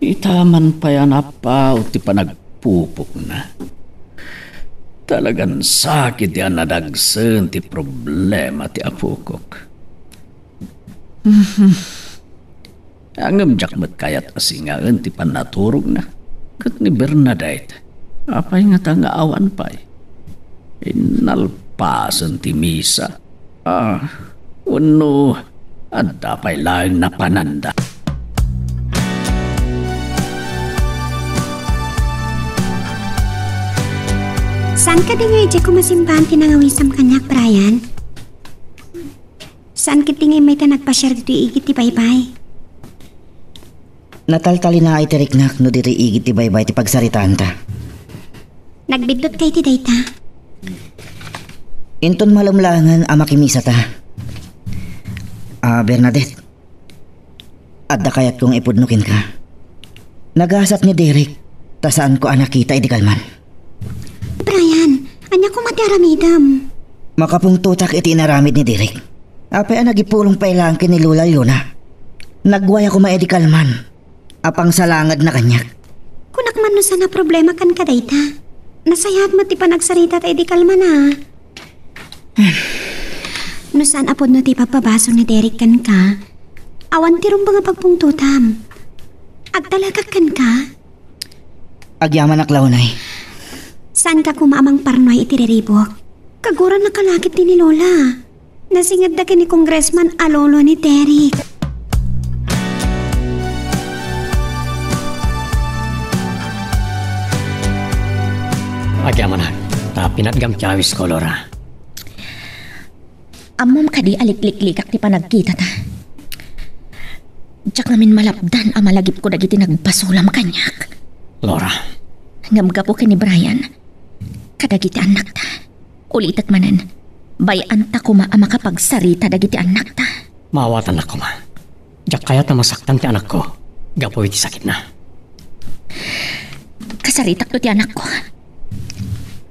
Ita man pay a napaut ti panag- pupokna. Talagan sakit ti a nadagsen ti problema ti apokok. Ngem diak met kayat a singaen ti pannaturogna ket ni Bernadette. Apay ngata nga awan pay? Innalpasen ti misa. Ah, wenno adda pay laeng napananda? Saan kadi nga idiay ko masimbaan ti nangawisam kaniak, Brian? Saan ketdi nga immay ta nagpasiar ditoy igid ti baybay? Nataltalinaay ti riknak no ditoy igid ti baybay ti pagsaritaanta. Nagbiddut kay ti dayta? Inton malem laengen a makimisata. Ah, Bernadette, adda kayatko nga ipudno kenka. Nagasat ni Derek, ta saanko a nakita idi kalman. Brian, ania koma ti aramidem? Makapungtotak iti inaramid ni Derek. Apay a nagipulong pay laeng ken ni Lola Leona? Nagwaya koma idi kalman a pangsalangadna kaniak. Kunak man no saan a problema kenka dayta. Nasayaat met ti panagsaritata idi kalman a. No saan a pudno ti ipabbabasol ni Derek kenka, awan ti rumbeng a pagpungtotam. Agtalekak kenka? Agyamanak la unay. Saanka koma a mangparnuay iti riribuk? Kaguran nakalakip ti ni Lola. Nasingadda ken ni Congressman a lolo ni Derek. Agyamanak, ta pinatgam ti awisko, Laura. Ammom kadi a likliklikak ti panagkitata? Diak ngamin malapdan a malagipko dagiti nagbasolam kaniak. Laura. Ngem gapu ken ni Brian, kadagiti annakta. Ulitek manen, bay-anta koma a makapagsarita dagiti annakta. Maawatannak koma. Diak kayat a masaktan ti anakko gapu iti sakitna. Kasaritakto ti anakko.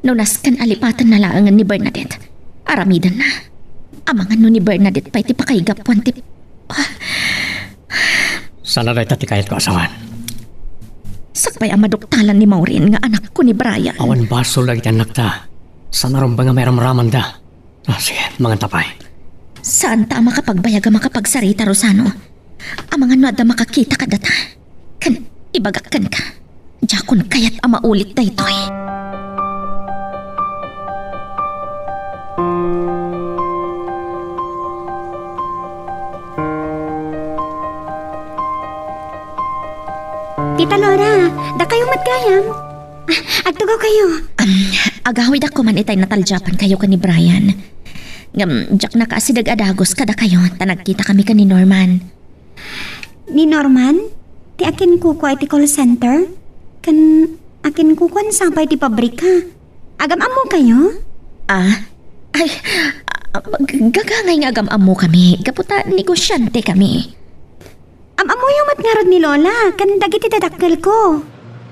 No nasken a lipatenna laengen ni Bernadette, aramidenna. Amangan no ni Bernadette pay ti pakaigapuan ti, ah. Saan a dayta ti kayatko a sawen. Sakbay a maduktalan ni Maureen nga anakko ni Brian. Awan basol dagiti annakta. Saan a rumbeng a mairamramanda. Ah, sige, manganta pay. Saanta a makapagbayag a makapagsarita, Rosano. Amangan no adda makakita kadata. Ken ibagak kenka, diakon kayat a maulit daytoy. Tita Laura, dakayo met gayam. Ah, agtugaw kayo. Um, agawidak koma itay nataldiapan kayo ken ni Brian. Ngem, diak nakaasideg a dagus kadakayo, ta nagkita kami ken ni Norman. Ni Norman? Ti akinkukua iti call center? Ken akinkukua sapay ti pabrika? Agam-ammo kayo? Ah? Ay, ah, gagangay nga agam-ammo kami, gapu ta negosyante kami. Am-ammoyo met ngarud ni Lola ken dagiti dadakkelko.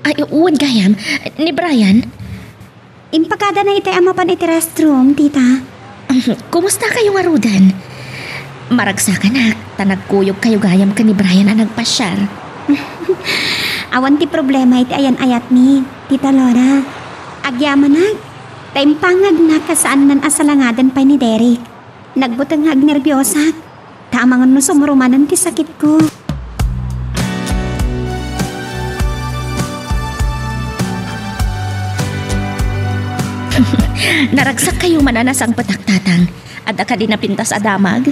Ay, wen gayam, ni Brian. Impakadana itay a mapan iti restroom, tita. Kumusta kayo ngaruden? Maragsakanak, ta nagkuyog kayo gayam ken ni Brian a nagpasiar. Awan ti problema iti ayan-ayatmi, Tita Laura. Agyamanak, ta impangagnak a saannan a salangaden pay ni Derek. Nagbuteng nga agnerbiosak. Ta amangan no sumurumanen ti sakitko. Naragsak kayo man a nasangpetak, Tatang. Adda kadi napintas a damag?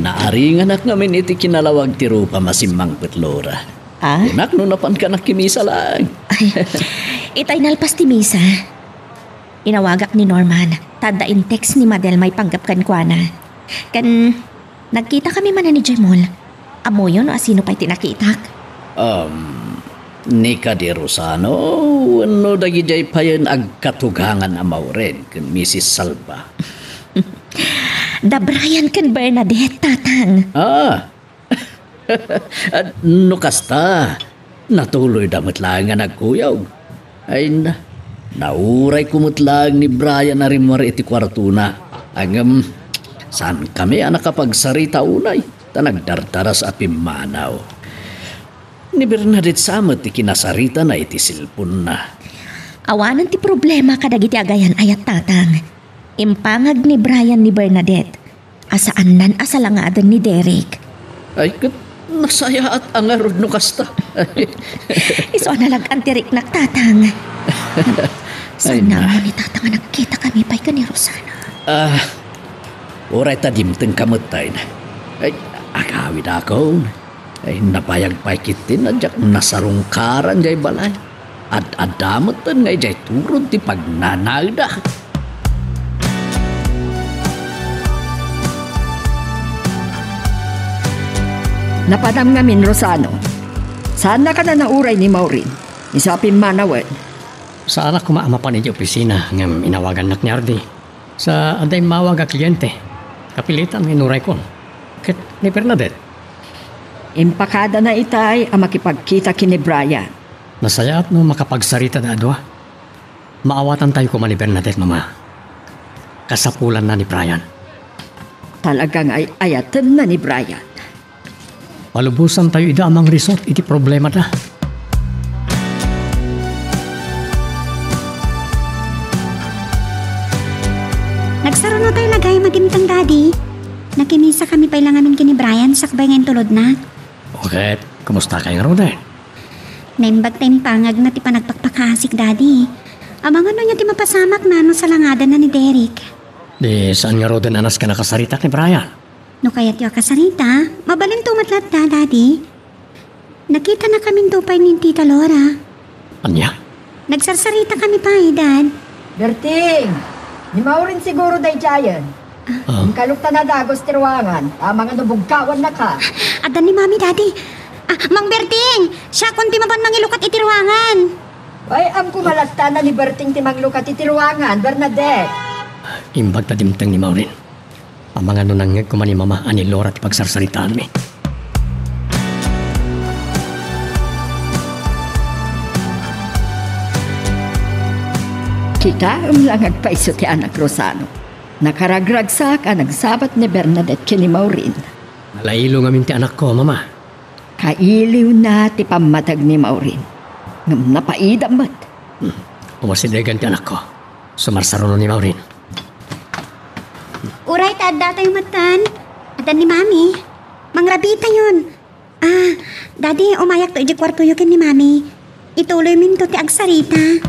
Naaringanak ngamin iti kinalawag ti rupa masimmangpet, Laura. Ah? Kunak no napanka nakimisa laeng. Ay, itay nalpas ti misa, inawagak ni Norman, ta adda in-text ni Madel maipanggep kenkuana. Ken nagkita kami manen idiay mall. Ammoyo no asino pay ti nakitak? Um, ni Kadi Rosano wenno dagidiay payen agkatugangan a Maureen ken Misis Salva? Da Brian ken Bernadette, Tatang. Ah, no kasta, natuloyda met laeng nga nagkuyog. Ay na, naurayko met laeng ni Brian a rimmuar iti kuartona. Ngem, saankami a nakapagsarita unay, ta nagdardaras a pimmanaw. Ni Bernadette sa met ti kinasaritana iti cellphone-na. Awanen ti problema kadagiti agayan-ayat, Tatang. Impangag ni Brian ni Bernadette. Saannan a salangaden ni Derek. Ay, ket nasayaat a ngarud no kasta. Isu a nalag-an ti riknak, Tatang. Ay, saan na. Ammo ni Tatang a nagkitakami pay ken ni Rosana? Ah, uray ta dimtengka met, tay. Ay, agawidakon. Ay, nabayag pay ketdin a diak nasarungkaran jay balay. Ad-adda metten nga idiay turod ti pagnanaeda. Napadam ngamin, Rosano. Saannaka a nauray ni Maureen. Isu a pimmanawen. Saanak koma a mapan idiay opisina ngem inawagannak ni Ardi. Sa adda immawag a kliente, kapilitan nga inuraykon. Ket ni Bernadette? Impakadana itay a makipagkita ken ni Brian. Nasayaat no makapagsaritada a dua. Maawatantayo koma ni Bernadette, Mama. Kasapulanna ni Brian. Talaga nga ay-ayatenna ni Brian. Palubosantayo ida a mangrisot iti problemada. Nagsarunotay la gayam a dimteng, Daddy. Nakimisakami pay la ngamin ken ni Brian sakbay nga intulodna. O ket, kumustakay ngaruden? Naimbag ta impangagna ti panagpakpakaasik, Daddy. Amangan no ania ti mapasamakna no salangadenna ni Derek. Di saan ngaruden a nasken a kasaritak ni Brian? No kayatyo a kasarita, mabalinto met latta, Daddy. Nakitanakaminto pay ni Tita Laura. Ania? Nagsarsaritakamin pay, Dad. Berting, ni Maureen siguro daydiayen. Ah. Inkalokta a dagus ti ruangan, amangan no bugkawannaka. Adda ni Mami, Daddy. Ah, Mang Berting, siakon ti mapan mangilukat iti ruangan. Ay, am koma latta a ni Berting ti manglukat iti ruangan, Bernadette. Imbag ta dimteng ni Maureen. Amangan no nangngeg koma ni Mama a ni Laura ti pagsarsaritaanmi. Kitaem la nga agpayso ti anak, Rosano. Nakaragragsak a nagsabat ni Bernadette ken ni Maureen. Nalailo ngamin ti anakko, Mama. Kailiwna ti pammateg ni Maureen. Ngem napaidam met. Hmm. Umasidegan ti anakko. Sumarsaruno ni Maureen. Uray ta addatayo metten. Adda ni Mami. Mangrabitayon. Ah, Daddy, umayakto idiay kuartoyo ken ni Mami. Ituloyminto ti agsarita.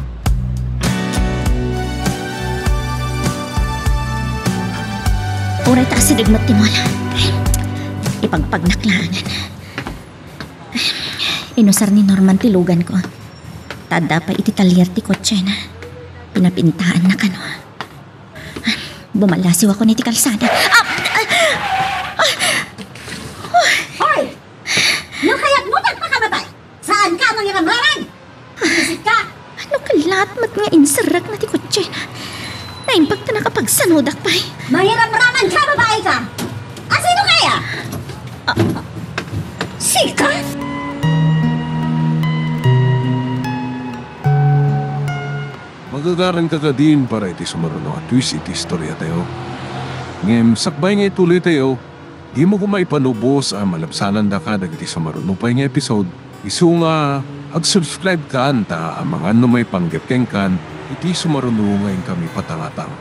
Uray ta asideg met ti muala. Ipagpagnak laengen. Inusar ni Norman ti luganko. Ta adda pay iti talyer ti kotsena. Pinapintaanna kano. Bumallasiwakon iti kalsada. Ah! Ah! Ah! Hoy! No kayatmo ti agpakamatay, saanka a mangiramraman. Isit ka! No kalat met nga inserrakna ti kotsena, naimbag ta nakapagsanodak pay. Mangiramraman ka, babai ka! A sino kaya? Ah. Sika? Magagaranka kadin para iti sumaruno a twist iti istoriatayo. Ngem sakbay nga ituloytayo, dimo koma ipalubos a malabsanandaka dagiti sumaruno pay nga episode. Isu nga, ag-subscribe kan ta amangan no maipanggep kenkan iti sumaruno nga inkami patangatang.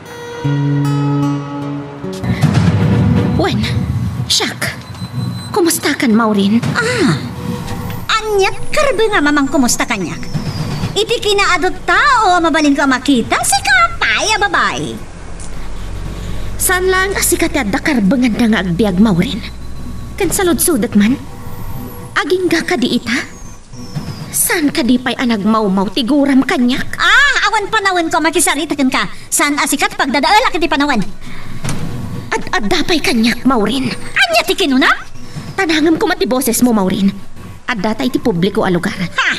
Wen, siak. Kumustakan, Maureen? Ah, aniat karbengam a mangkumusta kaniak? Iti kinaadu tao a mabalinko a makita, sika pay a babai. Saan laeng a sika ti adda karbenganna nga agbiag, Maureen? Ken saludsodek man, agingga kadi ita? Saan kadi pay a nagmawmaw ti guram kaniak? Ah, awan panawenko a makisarita kenka. Saan a sika ti pagdadaelak iti panawen. Ad-adda pay kaniak, Maureen. Ania ti kinunam? Tanangem koma ti bosesmo, Maureen. Addata iti publiko a lugar. Ha?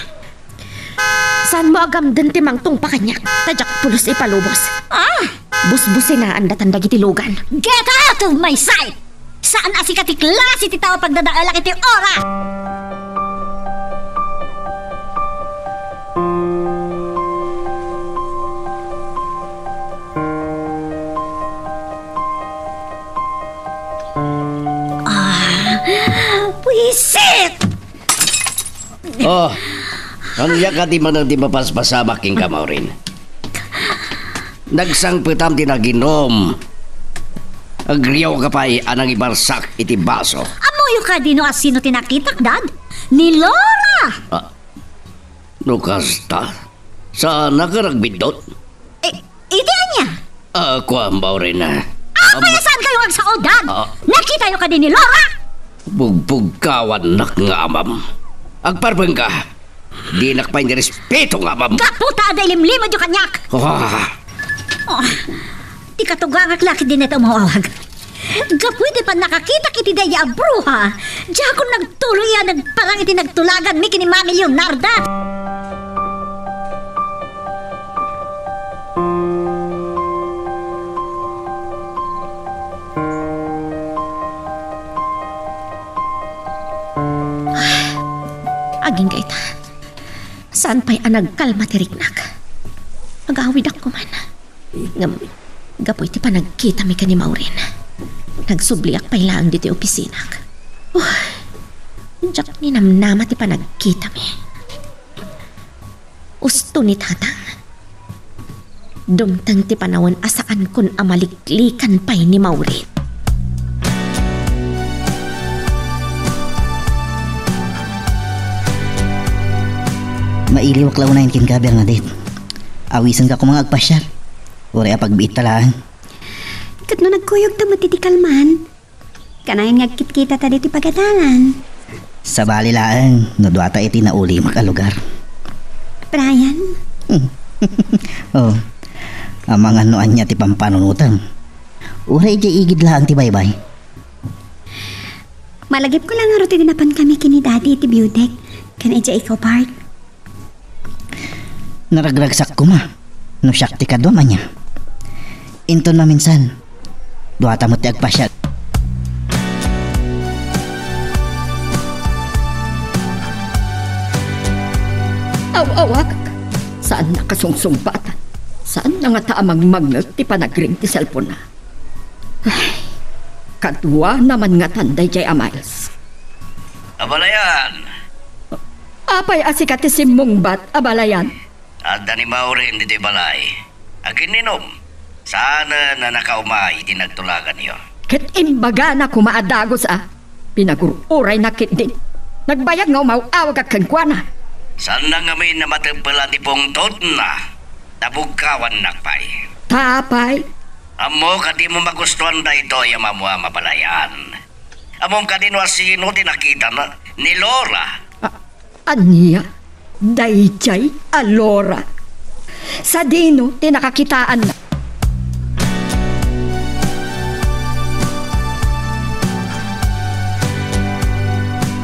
Saanmo a gamden ti mangtungpa kaniak, ta diak pulos ipalubos. Ah! Busbusinaandatan dagiti lugan. Get out of my sight! Saan a sika ti klase ti tao a pagdadaelak iti oras! Ah, buisit! Oh, ania kadi manen ti mapaspasamak kenka, Maureen? Nagsangpetam ti naginom. Agriawka pay a nangibarsak iti baso. Ammoyo kadi no asino ti nakitak, Dad? Ni Laura! Ah, no kasta, saanak a nagbiddut? Eh, iti ania? Ah, kuan, Maureen. Apay a saankayo nga agsao, Dad? Ah. Nakitayo kadi ni Laura? Bugpugkawannak nga amam. Agparbengka. Dinak pay ni respeto nga amam. Gapu ta adda ilimlimedyo kaniak. Ah. Oh, ti katugangak la ket dinta umawawag. Gapu iti pannakakitak iti daydi a bruha, diakon nagtuloy a nagparang iti nagtulaganmi ken ni Mami Leonarda. Agingga ita, saan pay a nagkalma ti riknak. Agawidak koman. Ngem, gapu iti panagkitami ken ni Maureen, nagsubliak pay laeng ditoy opisinak. Oh, diak ninamnama ti panagkitami. Usto ni Tatang. Dumteng ti panawen a saankon a maliklikan pay ni Maureen. Mailiwak la unayen kenka, Bernadette. Awisenka koma nga agpasiar. Uray a pagbiitta laeng. Ket no nagkuyogta met iti kalman, kanayon nga agkitkitata ditoy pagadalan. Sabali laeng no duata iti naulimek a lugar. Brian? Oh, amangan no ania ti pampanunotem. Uray idiay igid laeng ti baybay. Malagipko la ngarud idi napankami ken ni Daddy iti view deck ken idiay Eco Park. Naragragsak koma no siak ti kaduam ania. Inton maminsan, duata met ti agpasiar. Aw-awak! Saannak a sungsungbat. Saanna ngata a mangmangngeg ti panagring ti cellphone-na. Ay, kaduana man ngatan daydiay a Miles. Abalayan! Apay a sika ti simmungbat, Abalayan? Adda ni Maureen ditoy balay. Agin-inom. Saanen a nakaumay iti nagtulaganyo. Ket imbagana koma a dagus a pinagur-urayna ketdin. Nagbayag nga umaw-awagak kenkuana. Saanna ngamin a mateppelan ti pungtotna ta bugkawannak pay. Ta apay? Ammok a dimo magustuan daytoy a mamuam, Abalayan. Ammom kadi no asino ti nakitana? Ni Laura. A-, ania? Daydiay a Laura? Sadino ti nakakitaanna?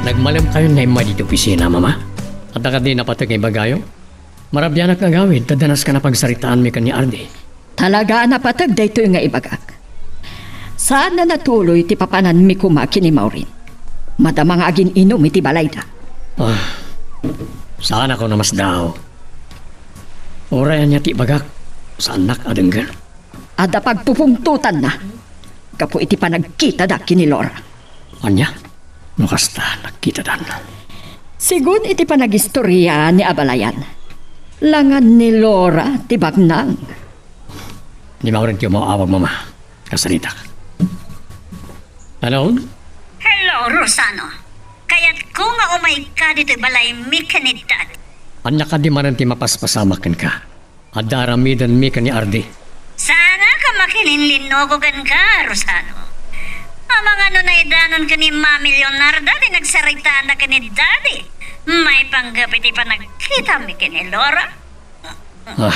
Nagmalemkayon nga immay ditoy opisina, Mama? Adda kadi napateg nga ibagayo? Marabianak nga agawid, ta danas ka napagsaritaanmi ken ni Ardi. Talaga a napateg daytoy nga ibagak. Saan a natuloy ti papananmi koma ken ni Maureen. Madama nga agin-inum iti balayda. Ah, saan a ko namasdaw. Uray ania ti ibagak, saannak a denggen. Adda pagpupungtotanna gapu iti panagkitada ken ni Laura. Ania? No kasta, nagkitadan. Sigun iti panagistoria ni Abalayan, langan ni Laura ti baknang. Ni Maureen ti umaw-awag, Mama. Kasaritak. Hello? Hello, Rosano. Kayatko nga umayka ditoy balaymi ken ni Dad. Ania kadi manen ti mapaspasamak kenka? Adda aramidenmi ken ni Ardi. Saanka a makilinlinnuko kenka, Rosano. Amangan no naidanon ken ni Mami Leonarda ti nagsaritaanna ken ni Daddy maipanggep iti panagkitami ken ni Laura. Ah.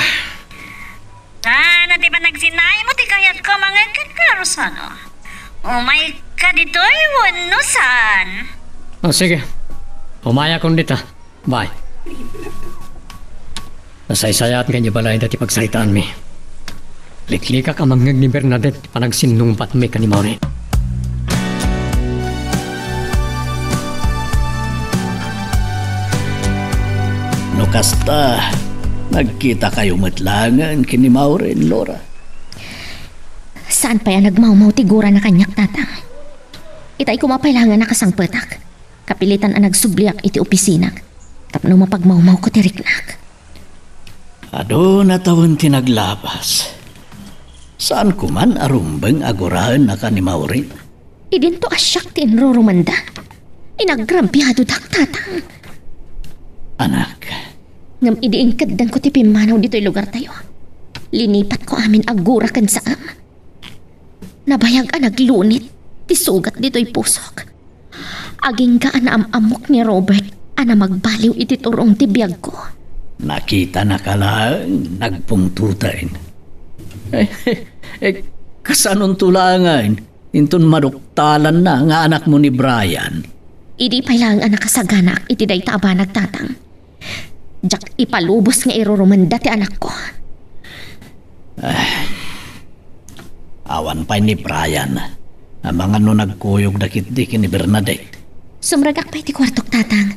Saan a ti panagsinaymo ti kayatko a mangngeg kenka, Rosano. Umayka ditoy wenno saan? Ah, sige. Umayakon dita. Bye. Nasaysayaat nga ibalayda ti pagsaritaanmi. Liklikak a mangngeg ni Bernadette ti panagsinnungbatmi ken ni Maureen. No kasta, nagkitakayo met laengen ken ni Maureen, Laura. Saan pay a nagmawmaw ti gurana kaniak, Tatang. Itay koma pay laengen a kasangpetak. Kapilitan a nagsubliak iti opisinak tapno mapagmawmawko ti riknak. Aduna tawen ti naglabas. Saanko man a rumbeng a guraennaka ni Maureen. Idinto a siak ti inrurumanda. Inagrabiadodak, Tatang. Anak. Ngem idi inkeddengko ti pimmanaw ditoy lugartayo, linipatko amin a gura ken saem. Nabayag a naglunit ti sugat ditoy pusok. Agingga a naam-ammok ni Robert a namagbaliw iti turong ti biagko. Nakitanaka laeng nagpungtoten. Eh, eh, kasanonto laengen inton maduktalanna nga anakmo ni Brian? Idi pay laeng a nakasaganaak iti dayta a banag, Tatang. Diak ipalubos nga irurumenda ti anakko. Ah, awan pay ni Brian. Amangan no nagkuyogda ketdi ken ni Bernadette. Sumrekak pay ti kuartok, Tatang.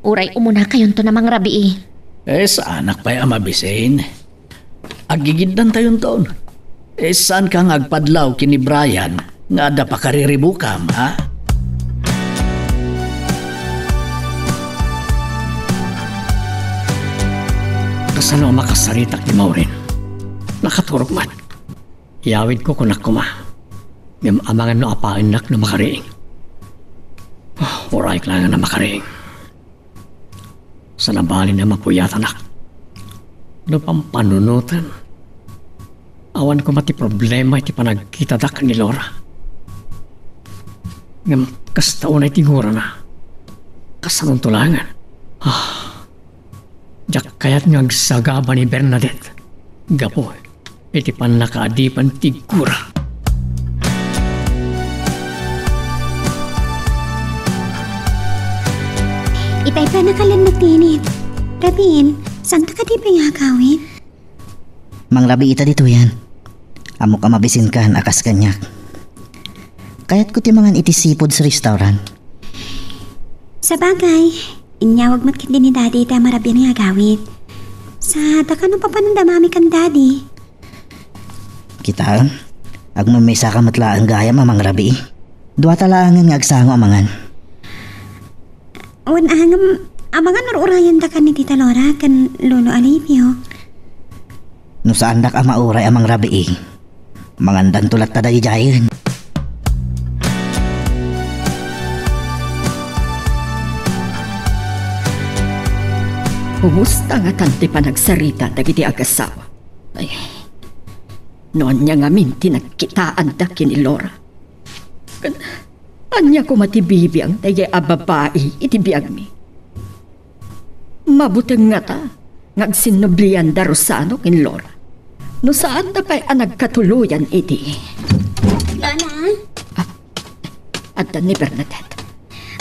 Uray umunakayonton a mangrabii. Eh, saanak pay a mabisin. Aggigiddantayon ton. Eh, saanka nga agpadlaw ken ni Brian nga adda pakariribukam, ha? Kasano a makasaritak ni Maureen? Nakaturog man. Iyawidko kunak koma. Ngem amangan no apaennak no makariing. Ah, uray laeng a makariing. Saan a bali a mapuyatanak. No pampanunoten, awan koma ti problema iti panagkitadak ni Laura. Ngem kasta unay ti gurana. Kasanonto laengen? Ah, diak kayat nga agsagaba ni Bernadette. Gapu iti pannakaadipen ti gura. Itay pay a nakalem met ti init. Rabin, saanta kadi pay nga agawid? Mangrabii ita ditoyen. Ammok a mabisinkan a kas kaniak. Kayatko ti mangan iti seafood sa restaurant. Sabagay, inyawag met ketdi ni Daddy ita a marabian nga agawid. Sa, dakano papananda mami ken Daddy? Kitaem, agmamesaka met laeng gayam a mangrabii. Duata laengen nga agsango a mangan. Wen, a ngem, amangan ur-urayendakan ni Tita Laura ken Lolo Alipio. No saandak a mauray a mangrabii, mangandanto latta daydiayen. Kumusta ngatan ti panagsarita dagiti agasawa? Ay, no ania ngamin ti nagkitaanda ken ni Laura? Ken ania koma ti bibiang daydiay a babai iti biagmi? Mabuteng ngata nga agsinnublianda Rosano ken Laura. No saanda pay a nagkatuloyan iti... Lola? Ah, adda ni Bernadette.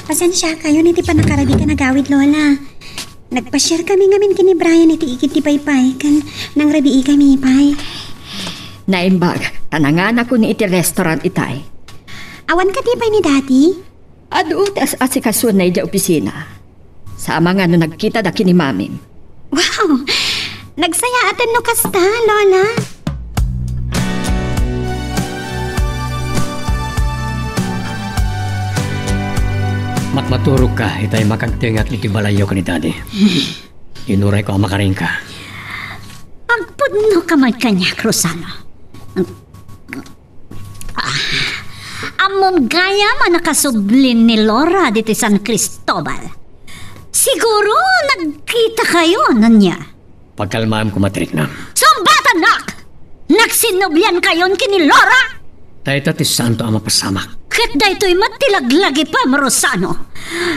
Pasensiakayon iti pannakarabii ken agawid, Lola. Nagpasiarkami ngamin ken ni Brian iti igid ti paypay, ken nangrabiikami pay. Naimbag, ta nanganakon iti restaurant itay. Awan kadi pay ni Daddy? Adu ti as-asikasuenna idiay opisina. Sa amangan no nagkitada ken ni Mamim. Wow! Nagsayaaten no kasta, Lola. Matmaturogka itay makagtengat iti balayyo ken ni Daddy. Inurayko a makariingka. Agpudnoka met kaniak, Rosano. Ah, ammom gayam a nakasublin ni Laura ditoy San Cristobal. Siguro nagkitakayon ania. Pagkalmaem koma, Trikna. Sungbatannak! Nagsinnubliankayon ken ni Laura! Dayta ti saanto a mapasamak. Ket daytoy met ti laglagipem, Rosano.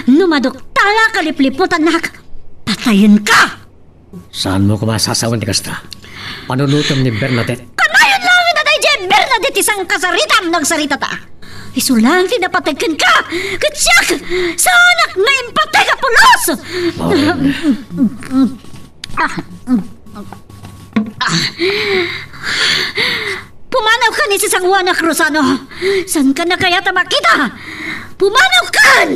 No maduktala a kalipliputannak, patayenka! Saanmo koma a sasawen ti kasta. Panunotem ni Bernadette. Kanayon laeng a daydiay Bernadette ti sangkasaritam no agsaritata. Isu laeng ti napateg kenka. Ket siak, saanak nga impateg a pulos! Maureen. Ah, ah. Pumanawkan iti sangoanak, Rosano. Saankan a kayat a makita? Pumanawkan!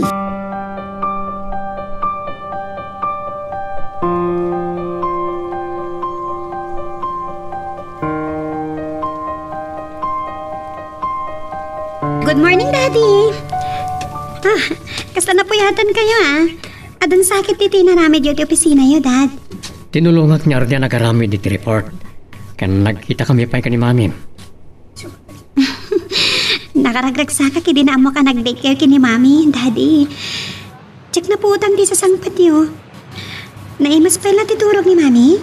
Good morning, Daddy. Ah, kasta napuyatankayo, ah. Adun sakit ti inaramidyo iti opisinayo, Dad. Tinulongak ni Ardi a nagaramid iti report. Ken nagkitakami pay ken ni Mami. Nakaragragsakak idi naammoak a nag-date kayo ken ni Mami, Daddy. Diak napuotan ti sasangpetyo. Naimas pay la ti turog ni Mami?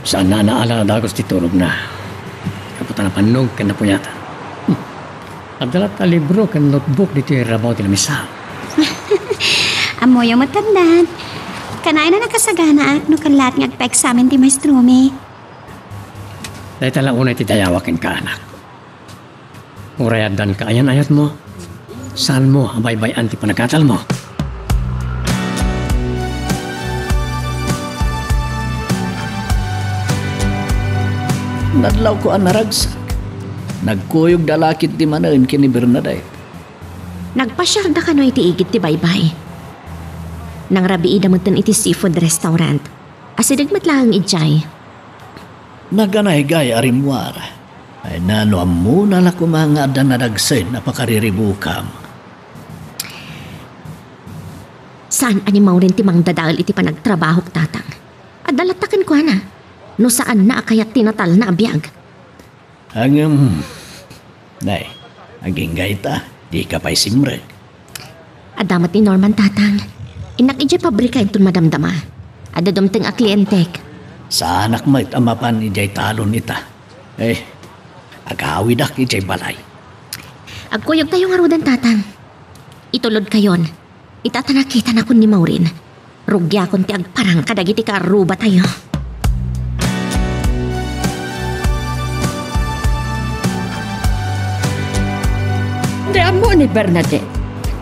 Saanna a naala a dagus ti turogna. Gapu ta napannog ken napuyatan. Hmm. Adda latta a libro ken notebook ditoy rabaw ti lamisa. Ammoyo met, Dad. Kanayon a nakasaganaak no kayatna nga agpa-eksamen ti maestromi. Dayta la unay ti dayawak kenka, anak. Uray addan kaayan-ayatmo, saanmo a baybay-an ti panagkatalmo. Nadlawko a naragsak. Nagkuyogda la ketdi manen ken ni Bernadette. Nagpasiarda kano iti igid ti baybay. Nangrabiida metten iti seafood restaurant. Asideg met laeng idiay. Naganaygay a rimmuar. Ay, no ammona la koma nga adda nadagsen a pakariribukam. Saan a ni Maureen ti mangdadael iti panagtrabahok, Tatang. Adda latta kenkuana. No saanna a kayat ti natalna a biag. Ngem, nay, agingga ita, dika pay simrek. Adda met ni Norman, Tatang. Innak idiay pabrika inton madamdama. Adda dumteng a klientek. Saanak met a mapan idiay talon ita. Eh, agawidak idiay balay. Agkuyogtayo ngaruden, Tatang. Itulodkayon. Ita ta nakitanakon ni Maureen. Rugiakon ti agparang kadagiti kaarrubatayo. Di ammo ni Bernadette,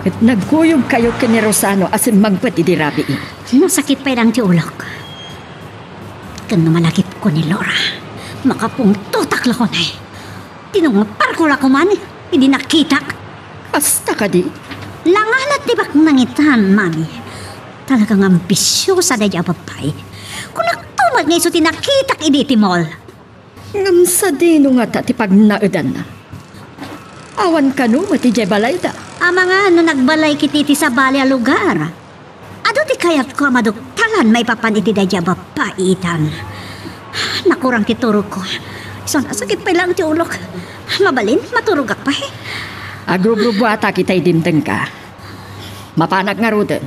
ket nagkuyogkayo ken ni Rosano a simmangpet idi rabii. No sakit pay laeng ti ulok. Ken no malagipko ni Laura, makapungtotak la kunay. Tinungparko la koman idi nakitak. Kasta kadi? Langalat ti baknang itan, Mami. Talagang ambisiosa daydi a babbai. Kunakto met nga isu ti nakitak idi iti mall. Ngem sadino ngata ti pagnaedanna? Awan kano met idiay balayda. Amangan no nagbalay ket iti sabali a lugar. Adu ti kayatko a maduktalan maipapan iti daydi a babbai itan. Nakurang ti turogko. Isu a nasakit pay laeng ti ulok. Mabalin, maturogak pay. Agrubrubuatak ita idi dimtengka. Mapanak ngaruden.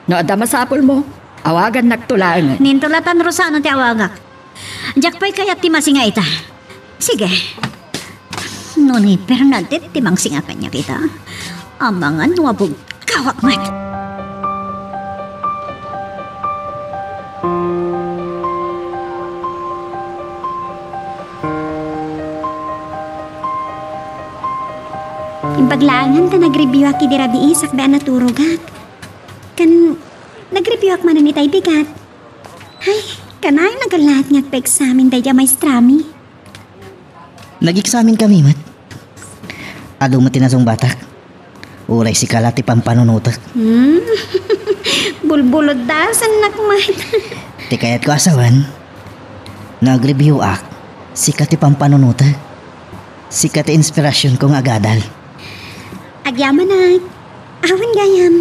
No adda masapulmo, awagannakto laengen. Ninto latan, Rosano, ti awagak. Diak pay kayat ti masinga ita. Sige. No ni Bernadette ti mangsinga kaniak ita, amangan no abugkawak met. Imbag laengen ta nag-reviewak idi rabii sakbay a naturogak. Ken nag-reviewak manen itay bigat. Ay, kanayon a galaat nga agpa-eksamen daydi a maestrami. Nag-eksamenkami met. Adu met ti nasungbatak. Uray sika la ti pampanunotek. Hmm? Bulbuloddasennak met. Ti kayatko a sawen, no agreviewak, sika ti pampanunotek. Sika ti inspirasionko nga agadal. Agyamanak. Awan gayam.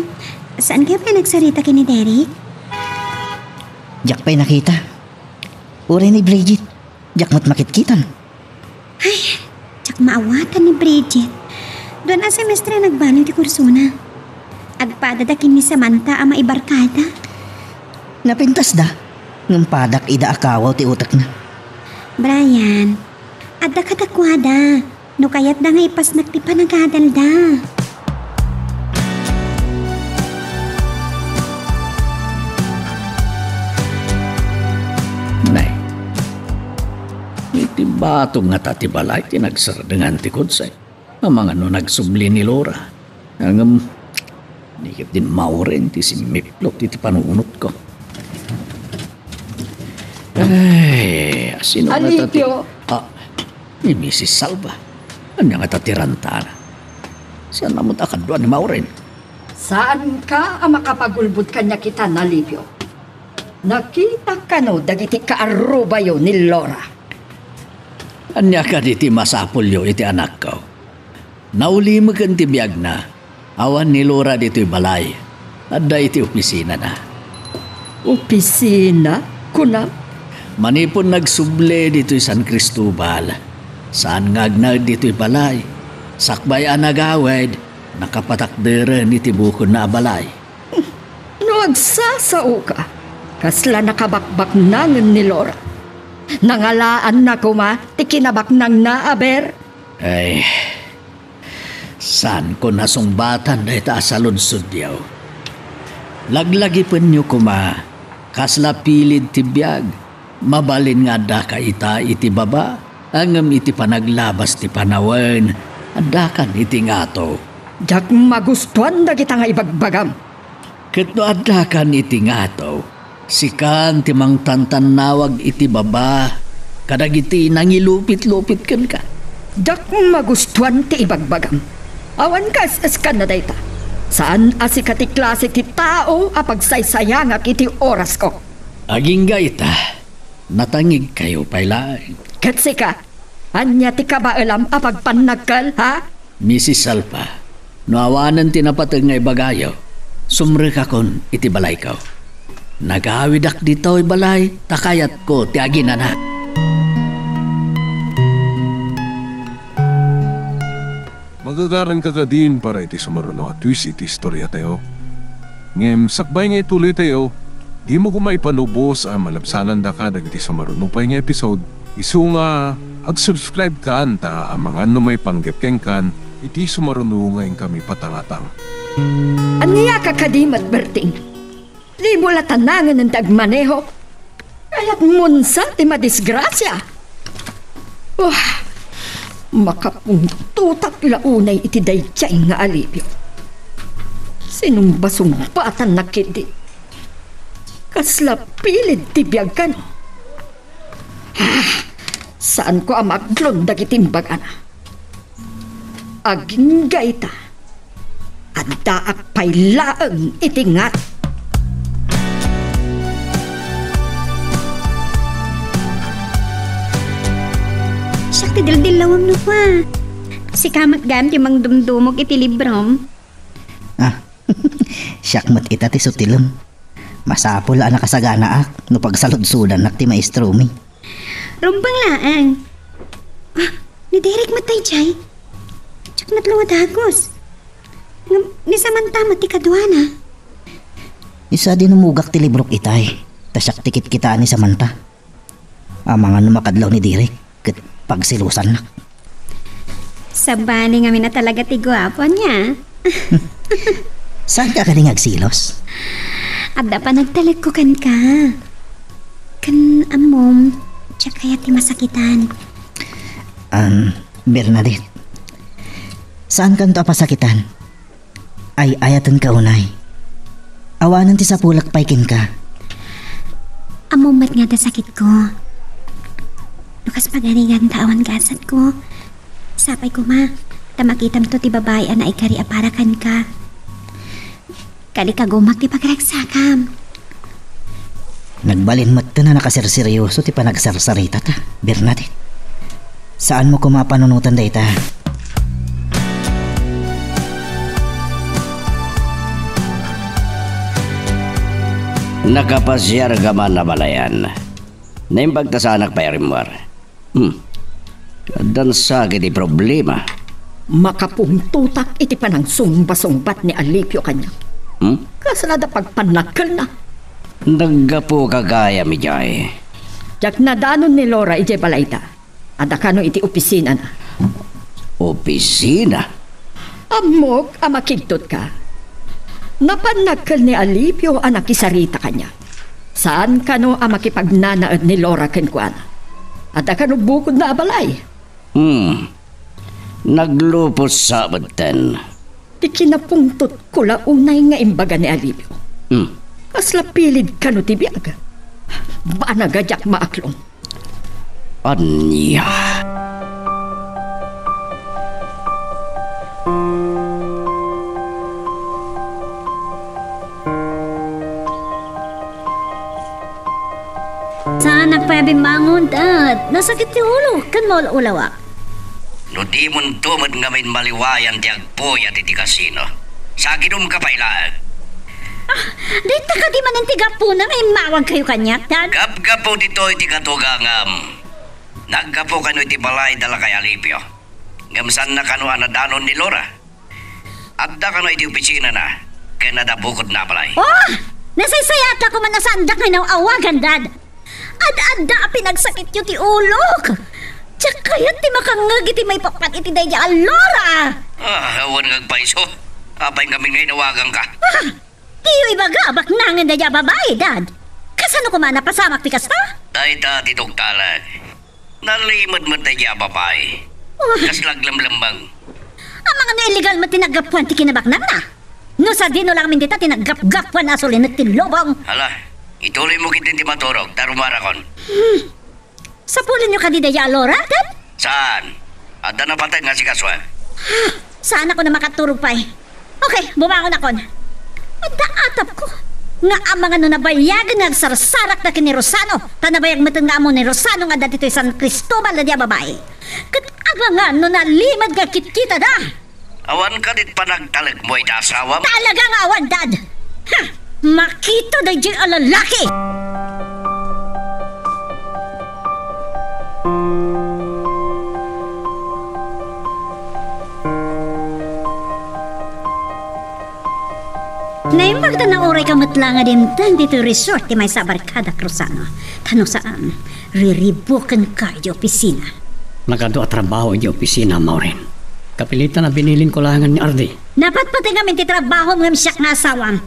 Saankayo pay nagsarita ken ni Derek? Diak pay nakita. Uray ni Bridget, diak met makitkitan. Ay, diak maawatan ni Bridget. Dua a semestre a nagbaliw ti kursona. Agpadada ken ni Samantha a maibarkada. Napintasda, ngem padak ida a kawaw ti utekna. Brian, adda kadakuada. No kayatda nga ipasnak ti panagadalda. Nay, iti batog ngata ti balay ti nagsardengan ti konsey. Amangan no nagsubli ni Laura. Ngem, di ketdin Maureen ti simmiplot iti panunotko. Ay, sino nga ta ti Alipio. Ah, ni Misis Salva. Ania nga ta ti rantana? Saan a met a kadua ni Maureen? Saanka a makapagulbod kaniak ita, Alipio? Nakitak kano dagiti kaarrubayo ni Laura? Ania kadi ti masapulyo iti anakko? Naulimeken ti biagna. Awan ni Laura ditoy balay. Adda iti opisinana. Opisina? Kunam? Manipud nagsubli ditoy San Cristobal, saan nga agnaed ditoy balay. Sakbay a nagawid, nakapatakderen iti bukodna a balay. No agsasaoka, kasla nakabakbaknangen ni Laura. Nangalaanna koma ti kinabaknangna a ber. Ay, saanko nasungbatan dayta a saludsodyo. Laglagipenyo koma, kasla pilid ti biag. Mabalin nga addaka ita iti baba, ngem iti panaglabas ti panawen, addakan iti ngato. Diak magustuan dagita nga ibagbagam. Ket no addakan iti ngato, sikan ti mangtantannawag iti baba kadagiti nangilupit-lupit kenka. Diak magustuan ti ibagbagam. Awan kaes-eskanna dayta. Saan a sika ti klase ti tao a pagsaysayangak iti orasko. Agingga ita, natangigkayo pay laeng. Ket sika, ania ti kabaelam a pagpannakkel, ha? Misis Salpa, no awanen ti napateg nga ibagayo, sumrekakon iti balayko. Nagawidak ditoy balay ta kayatko ti aginanak. Magagaranka kadin para iti sumaruno a twist iti istoriatayo. Ngem sakbay nga ituloytayo, dimo koma ipanubos a malabsanandaka dagiti sumaruno pay nga episode. Isu nga ag-subscribe kan ta amangan no maipanggep kenkan iti sumaruno nga inkami patangatang. Ania ka kadi met, Berting? Dimo la tanangen ti agmaneho. Kayatmon sa ti madisgrasia. Wah, makapungtotak la unay iti daydiay nga alibio. Sinumbasumbatannak ketdi. Kasla pilid ti biag kano. Ah, saanko a maaklon dagiti imbagana. Agingga ita, addaak pay laeng iti ngat. Siak ti dildillawem no kua. Sika met gayam ti mangdumdumog iti librom. Ah, siak met ita ti sutilem. Masapul a nakasaganaak no pagsaludsodannak ti maestromi. Rumbeng laeng. Ah, ni Derek met daydiay. Diak met la dagus. Ngem ni Samantha met ti kaduana. Isu a dinumogak ti librok itay, ta siak ti kitkitaan ni Samantha. Amangan no makadlaw ni Derek ket pagselosannak. Sabali ngamin a talaga ti guapo, ania? Saanka kadi nga agselos? Adda panagtalekko kenka. Ken ammom, diak aya ti masakitan. Am, Bernadette, saankanto a pasakitan? Ay-ayatenka unay. Awanen ti sapulek pay kenka. Ammom met nga adda sakitko. No kas pagarigan ta awan gasatko, sapay koma ta makitamto ti babai a naikari a para kenka. Kadi kagumak ti pagaragsakam. Nagbalin metten a nakaserseryoso ti panagsarsarita ta, Bernadette. Saanmo koma a panunoten dayta. Nakapasiarka man a balayan. Naimbag ta saanak pay a rimmuar. Hmm. Addan sakit ti problema. Makapungtotak iti panangsungba-sungbat ni Alipio kaniak. Hmm? Kasla da pagpannakkelna. Naggapuka gayam idiay. Diak nadanon ni Laura idiay balayda. Adda kano iti opisinana. Opisina? Ammok a makigtotka. Napannakkel ni Alipio a nakisarita kaniak. Saan kano a makipagnanaed ni Laura kenkuana? Adda kano bukodna a balay? Hmm. Naglupos sa metten. Ti kinapungtotko la unay nga imbaga ni Alipio. Hmm. Kasla pilid kano ti biag. Banag a diak maaklon. Ania? Saanak pay a bimmangon, Dad. Nasakit ti ulo ken maul-ulawak. No dimonto met ngamin maliwayan ti agpuyat iti kasino, sagidumka pay laeng. Ah, dayta kadi manen ti gapuna nga immawagkayo kaniak, Dad? Gapgapu ditoy ti katugangam. Naggapu kano iti balay da lakay Alipio. Ngem saanna kano a nadanon ni Laura? Adda kano iti opisinana ken adda bukodna a balay. Oh! Nasaysayaat la koma a saandak nga inaw-awagan, Dad. Ad-adda a pinagsakityo ti ulok. Diak kayat ti makangngeg iti maipapan iti daydiay a Laura. Ah, awan nga agpayso. Apay ngamin nga inawaganka? Ah! Diyo ibaga a baknangen daydiay a babai, Dad. Kasano koma a napasamak ti kasta? Dayta ti tungtalen. Nalimed met daydiay a babai. Oh. Kasla aglemlemmeng. Amangan no illegal met ti naggapuan ti kinabaknangna. No sadino laeng dita ti naggapgapuan a sulinek ti lubong. Hala, ituloymo ketdin ti maturog, ta rumuarakon. Hmm. Sapulenyo kadi daydiay a Laura, Dad? Saan? Adda napateg nga asikasoen. Saanakon a makaturog pay. Okay, bumangonakon. Adda atapko nga amangan no nabayagen nga agsarsarakda ken ni Rosano, ta nabayag metten nga ammo ni Rosano nga adda ditoy San Cristobal daydiay a babai. Ket amangan no nalimed nga kitkitada. Awan kadi panagtalekmo iti asawam? Talaga nga awan, Dad! Ha! Makita daydiay a lalaki! Naimbag ta naurayka met la nga dimteng ditoy resort ti maysa a barkadak, Rosano. Ta no saan, riribukenka idiay opisina. Nagadu a trabaho idiay opisina, Maureen. Kapilitan a binilinko laengen ni Ardi. Napatpateg ngamin ti trabahom ngem siak nga asawam.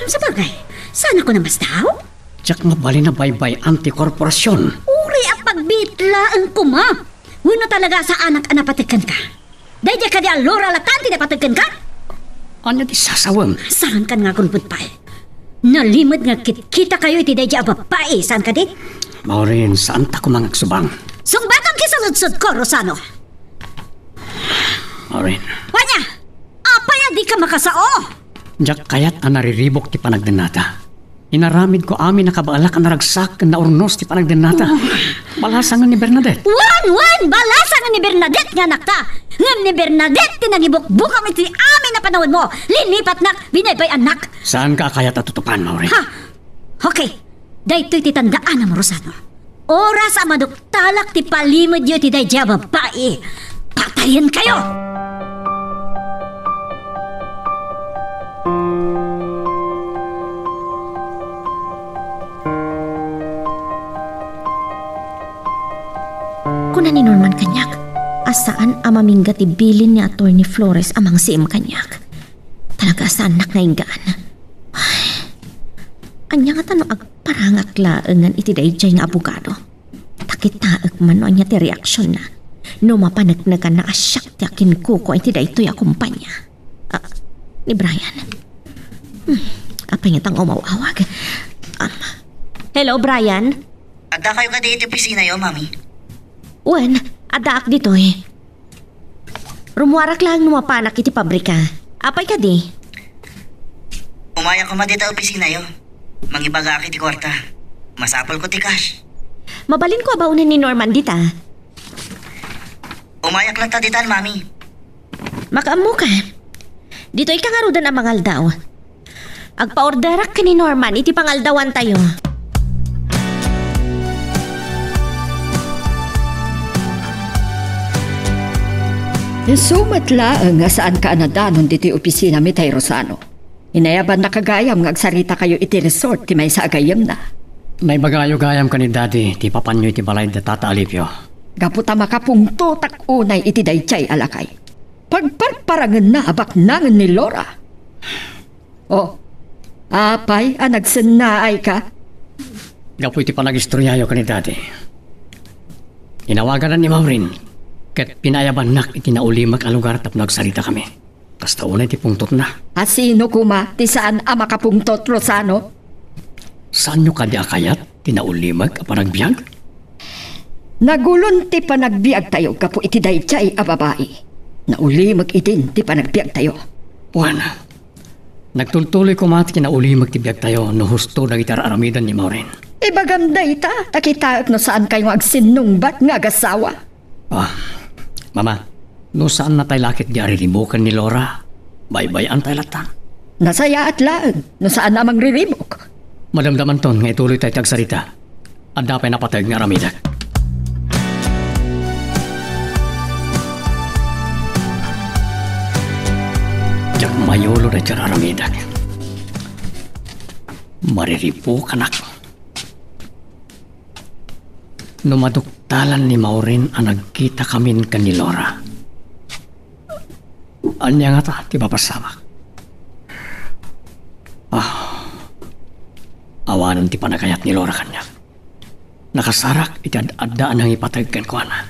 Sabagay, saanakon a masdaw? Diak mabalin a baybay-an ti korporasion. Uray a pagbiit laeng koma. Wenno talaga saanak a napateg kenka? Daydiay kadi a Laura latta ti napateg kenka? Ania ti sasawem? Saankan nga agunpod pay. Nalimed nga agkitkitakayo iti daydiay a babai, saan kadi? Maureen, saanta koma nga agsubang. Sungbatam ti sasudsodko, Rosano. Maureen. Ania? Apay a dika makasao? Diak kayat a nariribuk ti panagdennata. Inaramidko amin a kabaelak a naragsak ken naurnos ti panagdennata. Oh. Balasangen ni Bernadette. Wen, wen, balasangen ni Bernadette nga anakta. Ngem ni Bernadette ti nangibukbukom iti amin a panawenmo. Linipatnak, binaybay-annak. Saanka a kayat a tutupan, Maureen? Ha? Okay. Daytoy ti tandaanam, Rosano. Oras a maduktalak ti palimedyo iti daydiay a babai, patayenkayo! Kuna ni Norman kaniak a saan a mamingga ti bilin ni Attorney Flores a mangsiim kaniak. Talaga a saannak nga inggaan. Ay, ania ngata no agparangak laengen iti daydiay nga abogado? Ta kitaek man no ania ti reaksionna no mapaneknekanna a siak ti akinkukua iti daytoy a kompania. Ah, ni Brian. Hmm, apay ngata nga umaw-awag? Um, hello, Brian? Addakayo kadi iti opisinayo, Mami? Wen, addaak ditoy. Rumuarak laeng no mapanak iti pabrika. Apay kadi? Umayak koma dita opisinayo. Mangibagaak iti kuarta. Masapulko ti cash. Mabalinko a baonen ni Norman dita. Umayak latta ditan, Mami. Makaammoka. Ditoyka ngaruden a mangaldaw. Agpaorderak ken ni Norman iti pangaldawantayo. Isu met laeng a saanka a nadanon ditoy opisinami, Tay Rosano. Inayabannaka gayam nga agsaritakayo iti resort ti maysa a gayyemna. Naibagayo gayam ken ni Daddy ti ipapanyo iti balay da Tata Alipio. Gapu ta makapungtotak unay iti daydiay a lakay. Pagparparangenna a baknangen ni Laura. Oh, apay a nagsennaayka? Gapu iti panagistoryayo ken ni Daddy, inawaganan ni Maureen ket pinaayabannak iti naulimek a lugar tapno agsaritakami. Kasta unay ti pungtotna. A sino koma ti saan a makapungtot, Rosano? Saanyo kadi a kayat ti naulimek a panagbiag? Nagulon ti panagbiagtayo gapu iti daydiay a babai. Naulimek idin ti panagbiagtayo. Wen, nagtultuloy koma ti kinaulimek ti biagtayo no husto dagiti ar-aramiden ni Maureen. Ibagam dayta, ta kitaek no saankayo nga agsinnungbat nga agasawa. Ah, Mama, no saannatay la ketdi a riribuken ni Laura, baybay-antay latta. Nasayaat laeng no saan a mangriribuk. Madamdamanton nga ituloytay ti agsarita. Adda pay napateg nga aramidek. Mayulo daytoy aramidek. Mariripukanak. No maduktalan ni Maureen a nagkitakamin ken ni Laura, ania ngata ti mapasamak? Ah, awanen ti panagayat ni Laura kaniak. Nakasarak iti ad-adda a nangipateg kenkuana.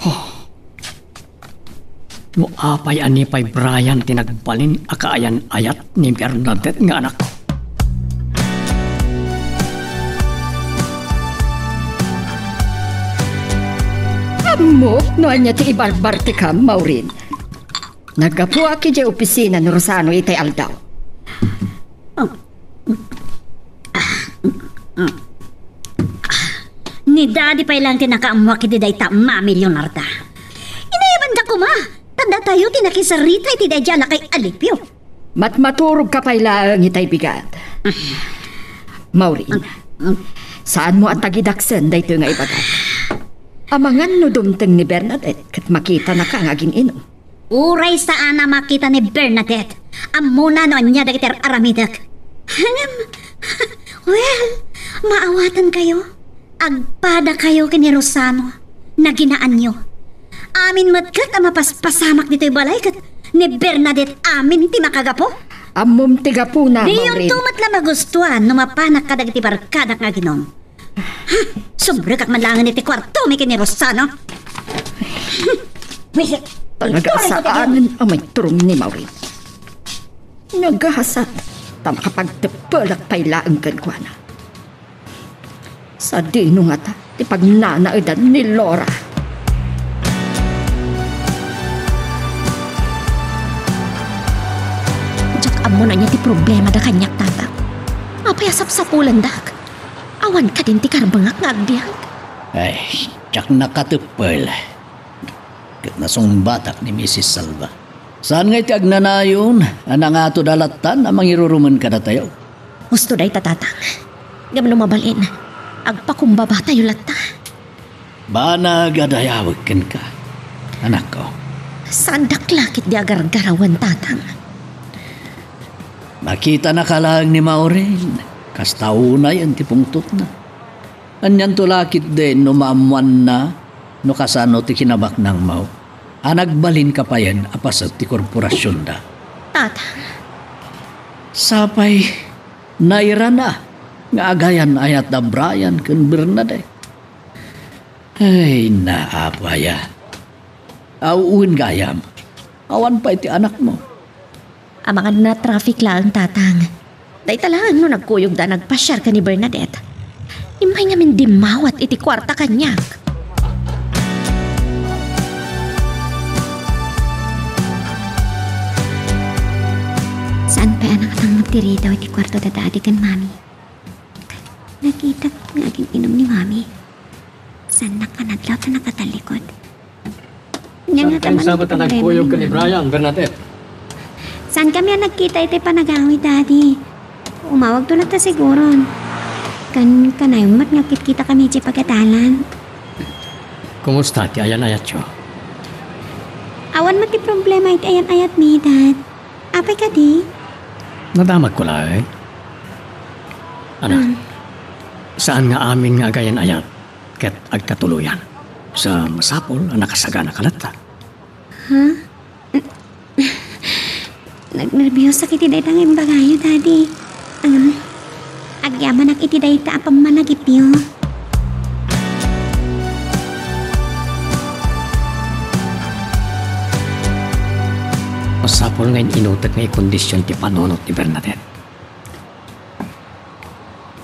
Oh. No apay a ni pay Brian ti nagbalin a kaayan-ayat ni Bernadette nga anakko. Ammok no ania ti ibarbartikam, Maureen. Naggapuak idiay opisina ni Rosano itay aldaw. Ni Daddy pay laeng ti nakaammuak iti dayta, Mami Leonarda. Inayabanda koma, ta datayo ti nakisarita iti daydiay a nakay-alipyo. Matmaturogka pay laeng itay bigat. Maureen, saanmo a tagidaksen daytoy nga ibagak. Amangan no dumteng ni Bernadette ket makitanaka nga agin-inom. Uray saan a makita ni Bernadette, ammona no ania dagiti ar-aramidek. Ngem, well, maawatankayo. Agpadakayo ken ni Rosano. Naginaanyo. Amin met ket a mapaspasamak ditoy balay ket ni Bernadette amin ti makagapu. Ammom ti gapuna, Maureen. Diyonto met la magustuan no mapanak kadagiti barkadak nga aginom. Ha? Sumrekak man laengen iti kuartomi ken ni Rosano. Talaga a saanen a maiturong ni Maureen. Nagasat ta makapagteppelak pay laeng kenkuana. Sadino ngata ti pagnanaedan ni Laura? Diak ammo no ania ti problemada kaniak, Tatang. Apay a sapsapulendak? Awan kadin ti karbengak nga agbiag? Ay, diak nakateppel. Ket nasungbatak ni Misis Salva. Saan nga iti agnanayon a nangato da lattan a mangirurumen kadatayo? Husto dayta, Tatang. Ngem no mabalin, agpakumbabatayo latta. Banag a dayawek kenka, anakko. Saandak la ketdi a gargarawen, Tatang. Makitanaka laeng ni Maureen, kasta unayen ti pungtotna. Anianto la ketdin no maammoanna no kasano ti kinabaknangmo a nagbalinka payen a paset ti korporasionda? Tatang. Sapay nairana nga agayan-ayat da Brian ken Bernadette. Ay, na, Apo aya. Aw, wen gayam. Awan pay ti anakmo. Amangan a traffic laeng, Tatang. Dayta laeng no nagkuyogda a nagpasiar ken ni Bernadette. Immay ngamin dimmawat iti kuarta kaniak. Saan pay a nakatangngeg ti ridaw iti kuarto da Daddy ken Mami. Nakitak nga agin-inom ni Mami. Saannak a nadlaw ta nakatallikod. Nia ngata man ti problema ni Mami? Saan kayo sabet a nagkuyog ken ni Brian, Bernadette? Saan kami a nagkita iti panagawid, Daddy? Umawagto latta siguron. Kan-, kanayon met nga agkitkita kami iti pagadalan. Kumusta ti ayan-ayatyo? Awan met ti problema iti ayan-ayatmi, Dad. Apay kadi? Nadamagko laeng. Anak, saan nga amin nga agayan-ayat ket agkatuloyan. Sa masapul a nakasaganaka latta. Ha? Nagnerbiyosak iti dayta nga imbagayo, Daddy. Um, agyamanak iti dayta a pammanagipyo. Masapul nga in-inutek nga ikondision ti panunot ni Bernadette.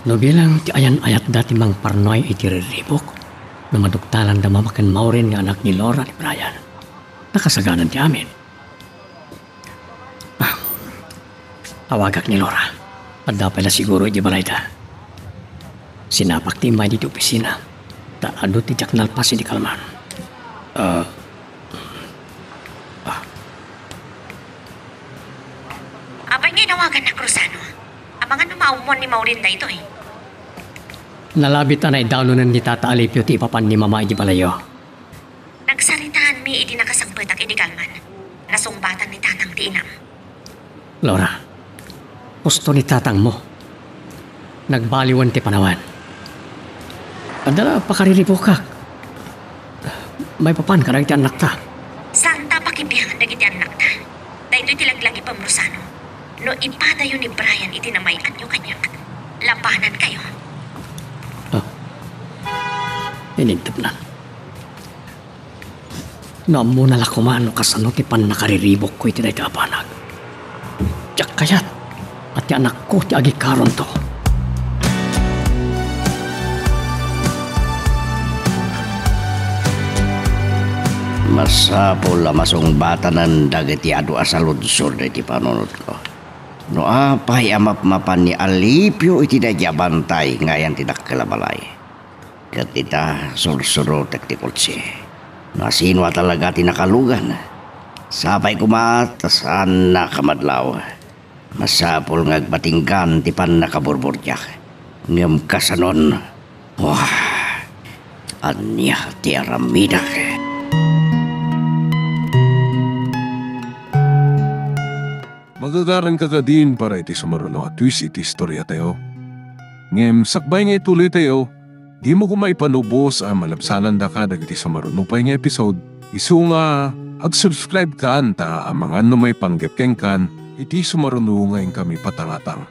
No bilang ti ayan-ayatda ti mangparnuay iti riribuk, no maduktalanda Mama ken Maureen nga anak ni Laura ni Brian, nakasaganan ti amin. Ah, awagak ni Laura. Adda pay la siguro iti balayda. Sinapak ti immay ditoy opisina, ta adu ti diak nalpas idi kalman. Ah, ah. Apay nga inawagannak, Rosano? Amangan no maammoan ni Maureen daytoy. Nalabit a naidawnonen ni Tata Alipio ti ipapan ni Mama idi balayyo. Nagsaritaanmi idi nakasangpetak idi kalman. Nasungbatan ni tatang ti inam. Laura, husto ni tatangmo. Nagbaliwen ti panawen. Adda la pakariribukak. Maipapan kadagiti annakta. Saanta pakibiangan dagiti annakta. Daytoy ti laglagipem, Rosano. No ipadayo ni Brian iti namay-atyo kaniak, labanankayo. Ah. Inintepnan. No ammona la koma no kasano ti pannakariribukko iti dayta a banag. Diak kayat a ti anakko ti agikaronto. Masapul a masungbatanan dagiti adu a saludsod iti panunotko. No apay a mapmapan ni Alipio iti daydi a bantay nga ayan ti dakkel a balay. Ket ita, sursurotek ti kotse. No asino a talaga ti nakalugan, sapay koma ta saannak a madlaw. Masapul nga agpatinggan ti pannakaburburdiak. Ngem kasanon, wah, ania ti aramidak? Magagaranka kadin para iti sumaruno a twist iti istoriatayo. Ngem sakbay nga ituloytayo, dimo koma ipanubos a malabsanandaka dagiti sumaruno pay nga episode, isu nga ag-subscribe-kan ta amangan no maipanggep kenkan iti sumaruno nga inkami patangatang.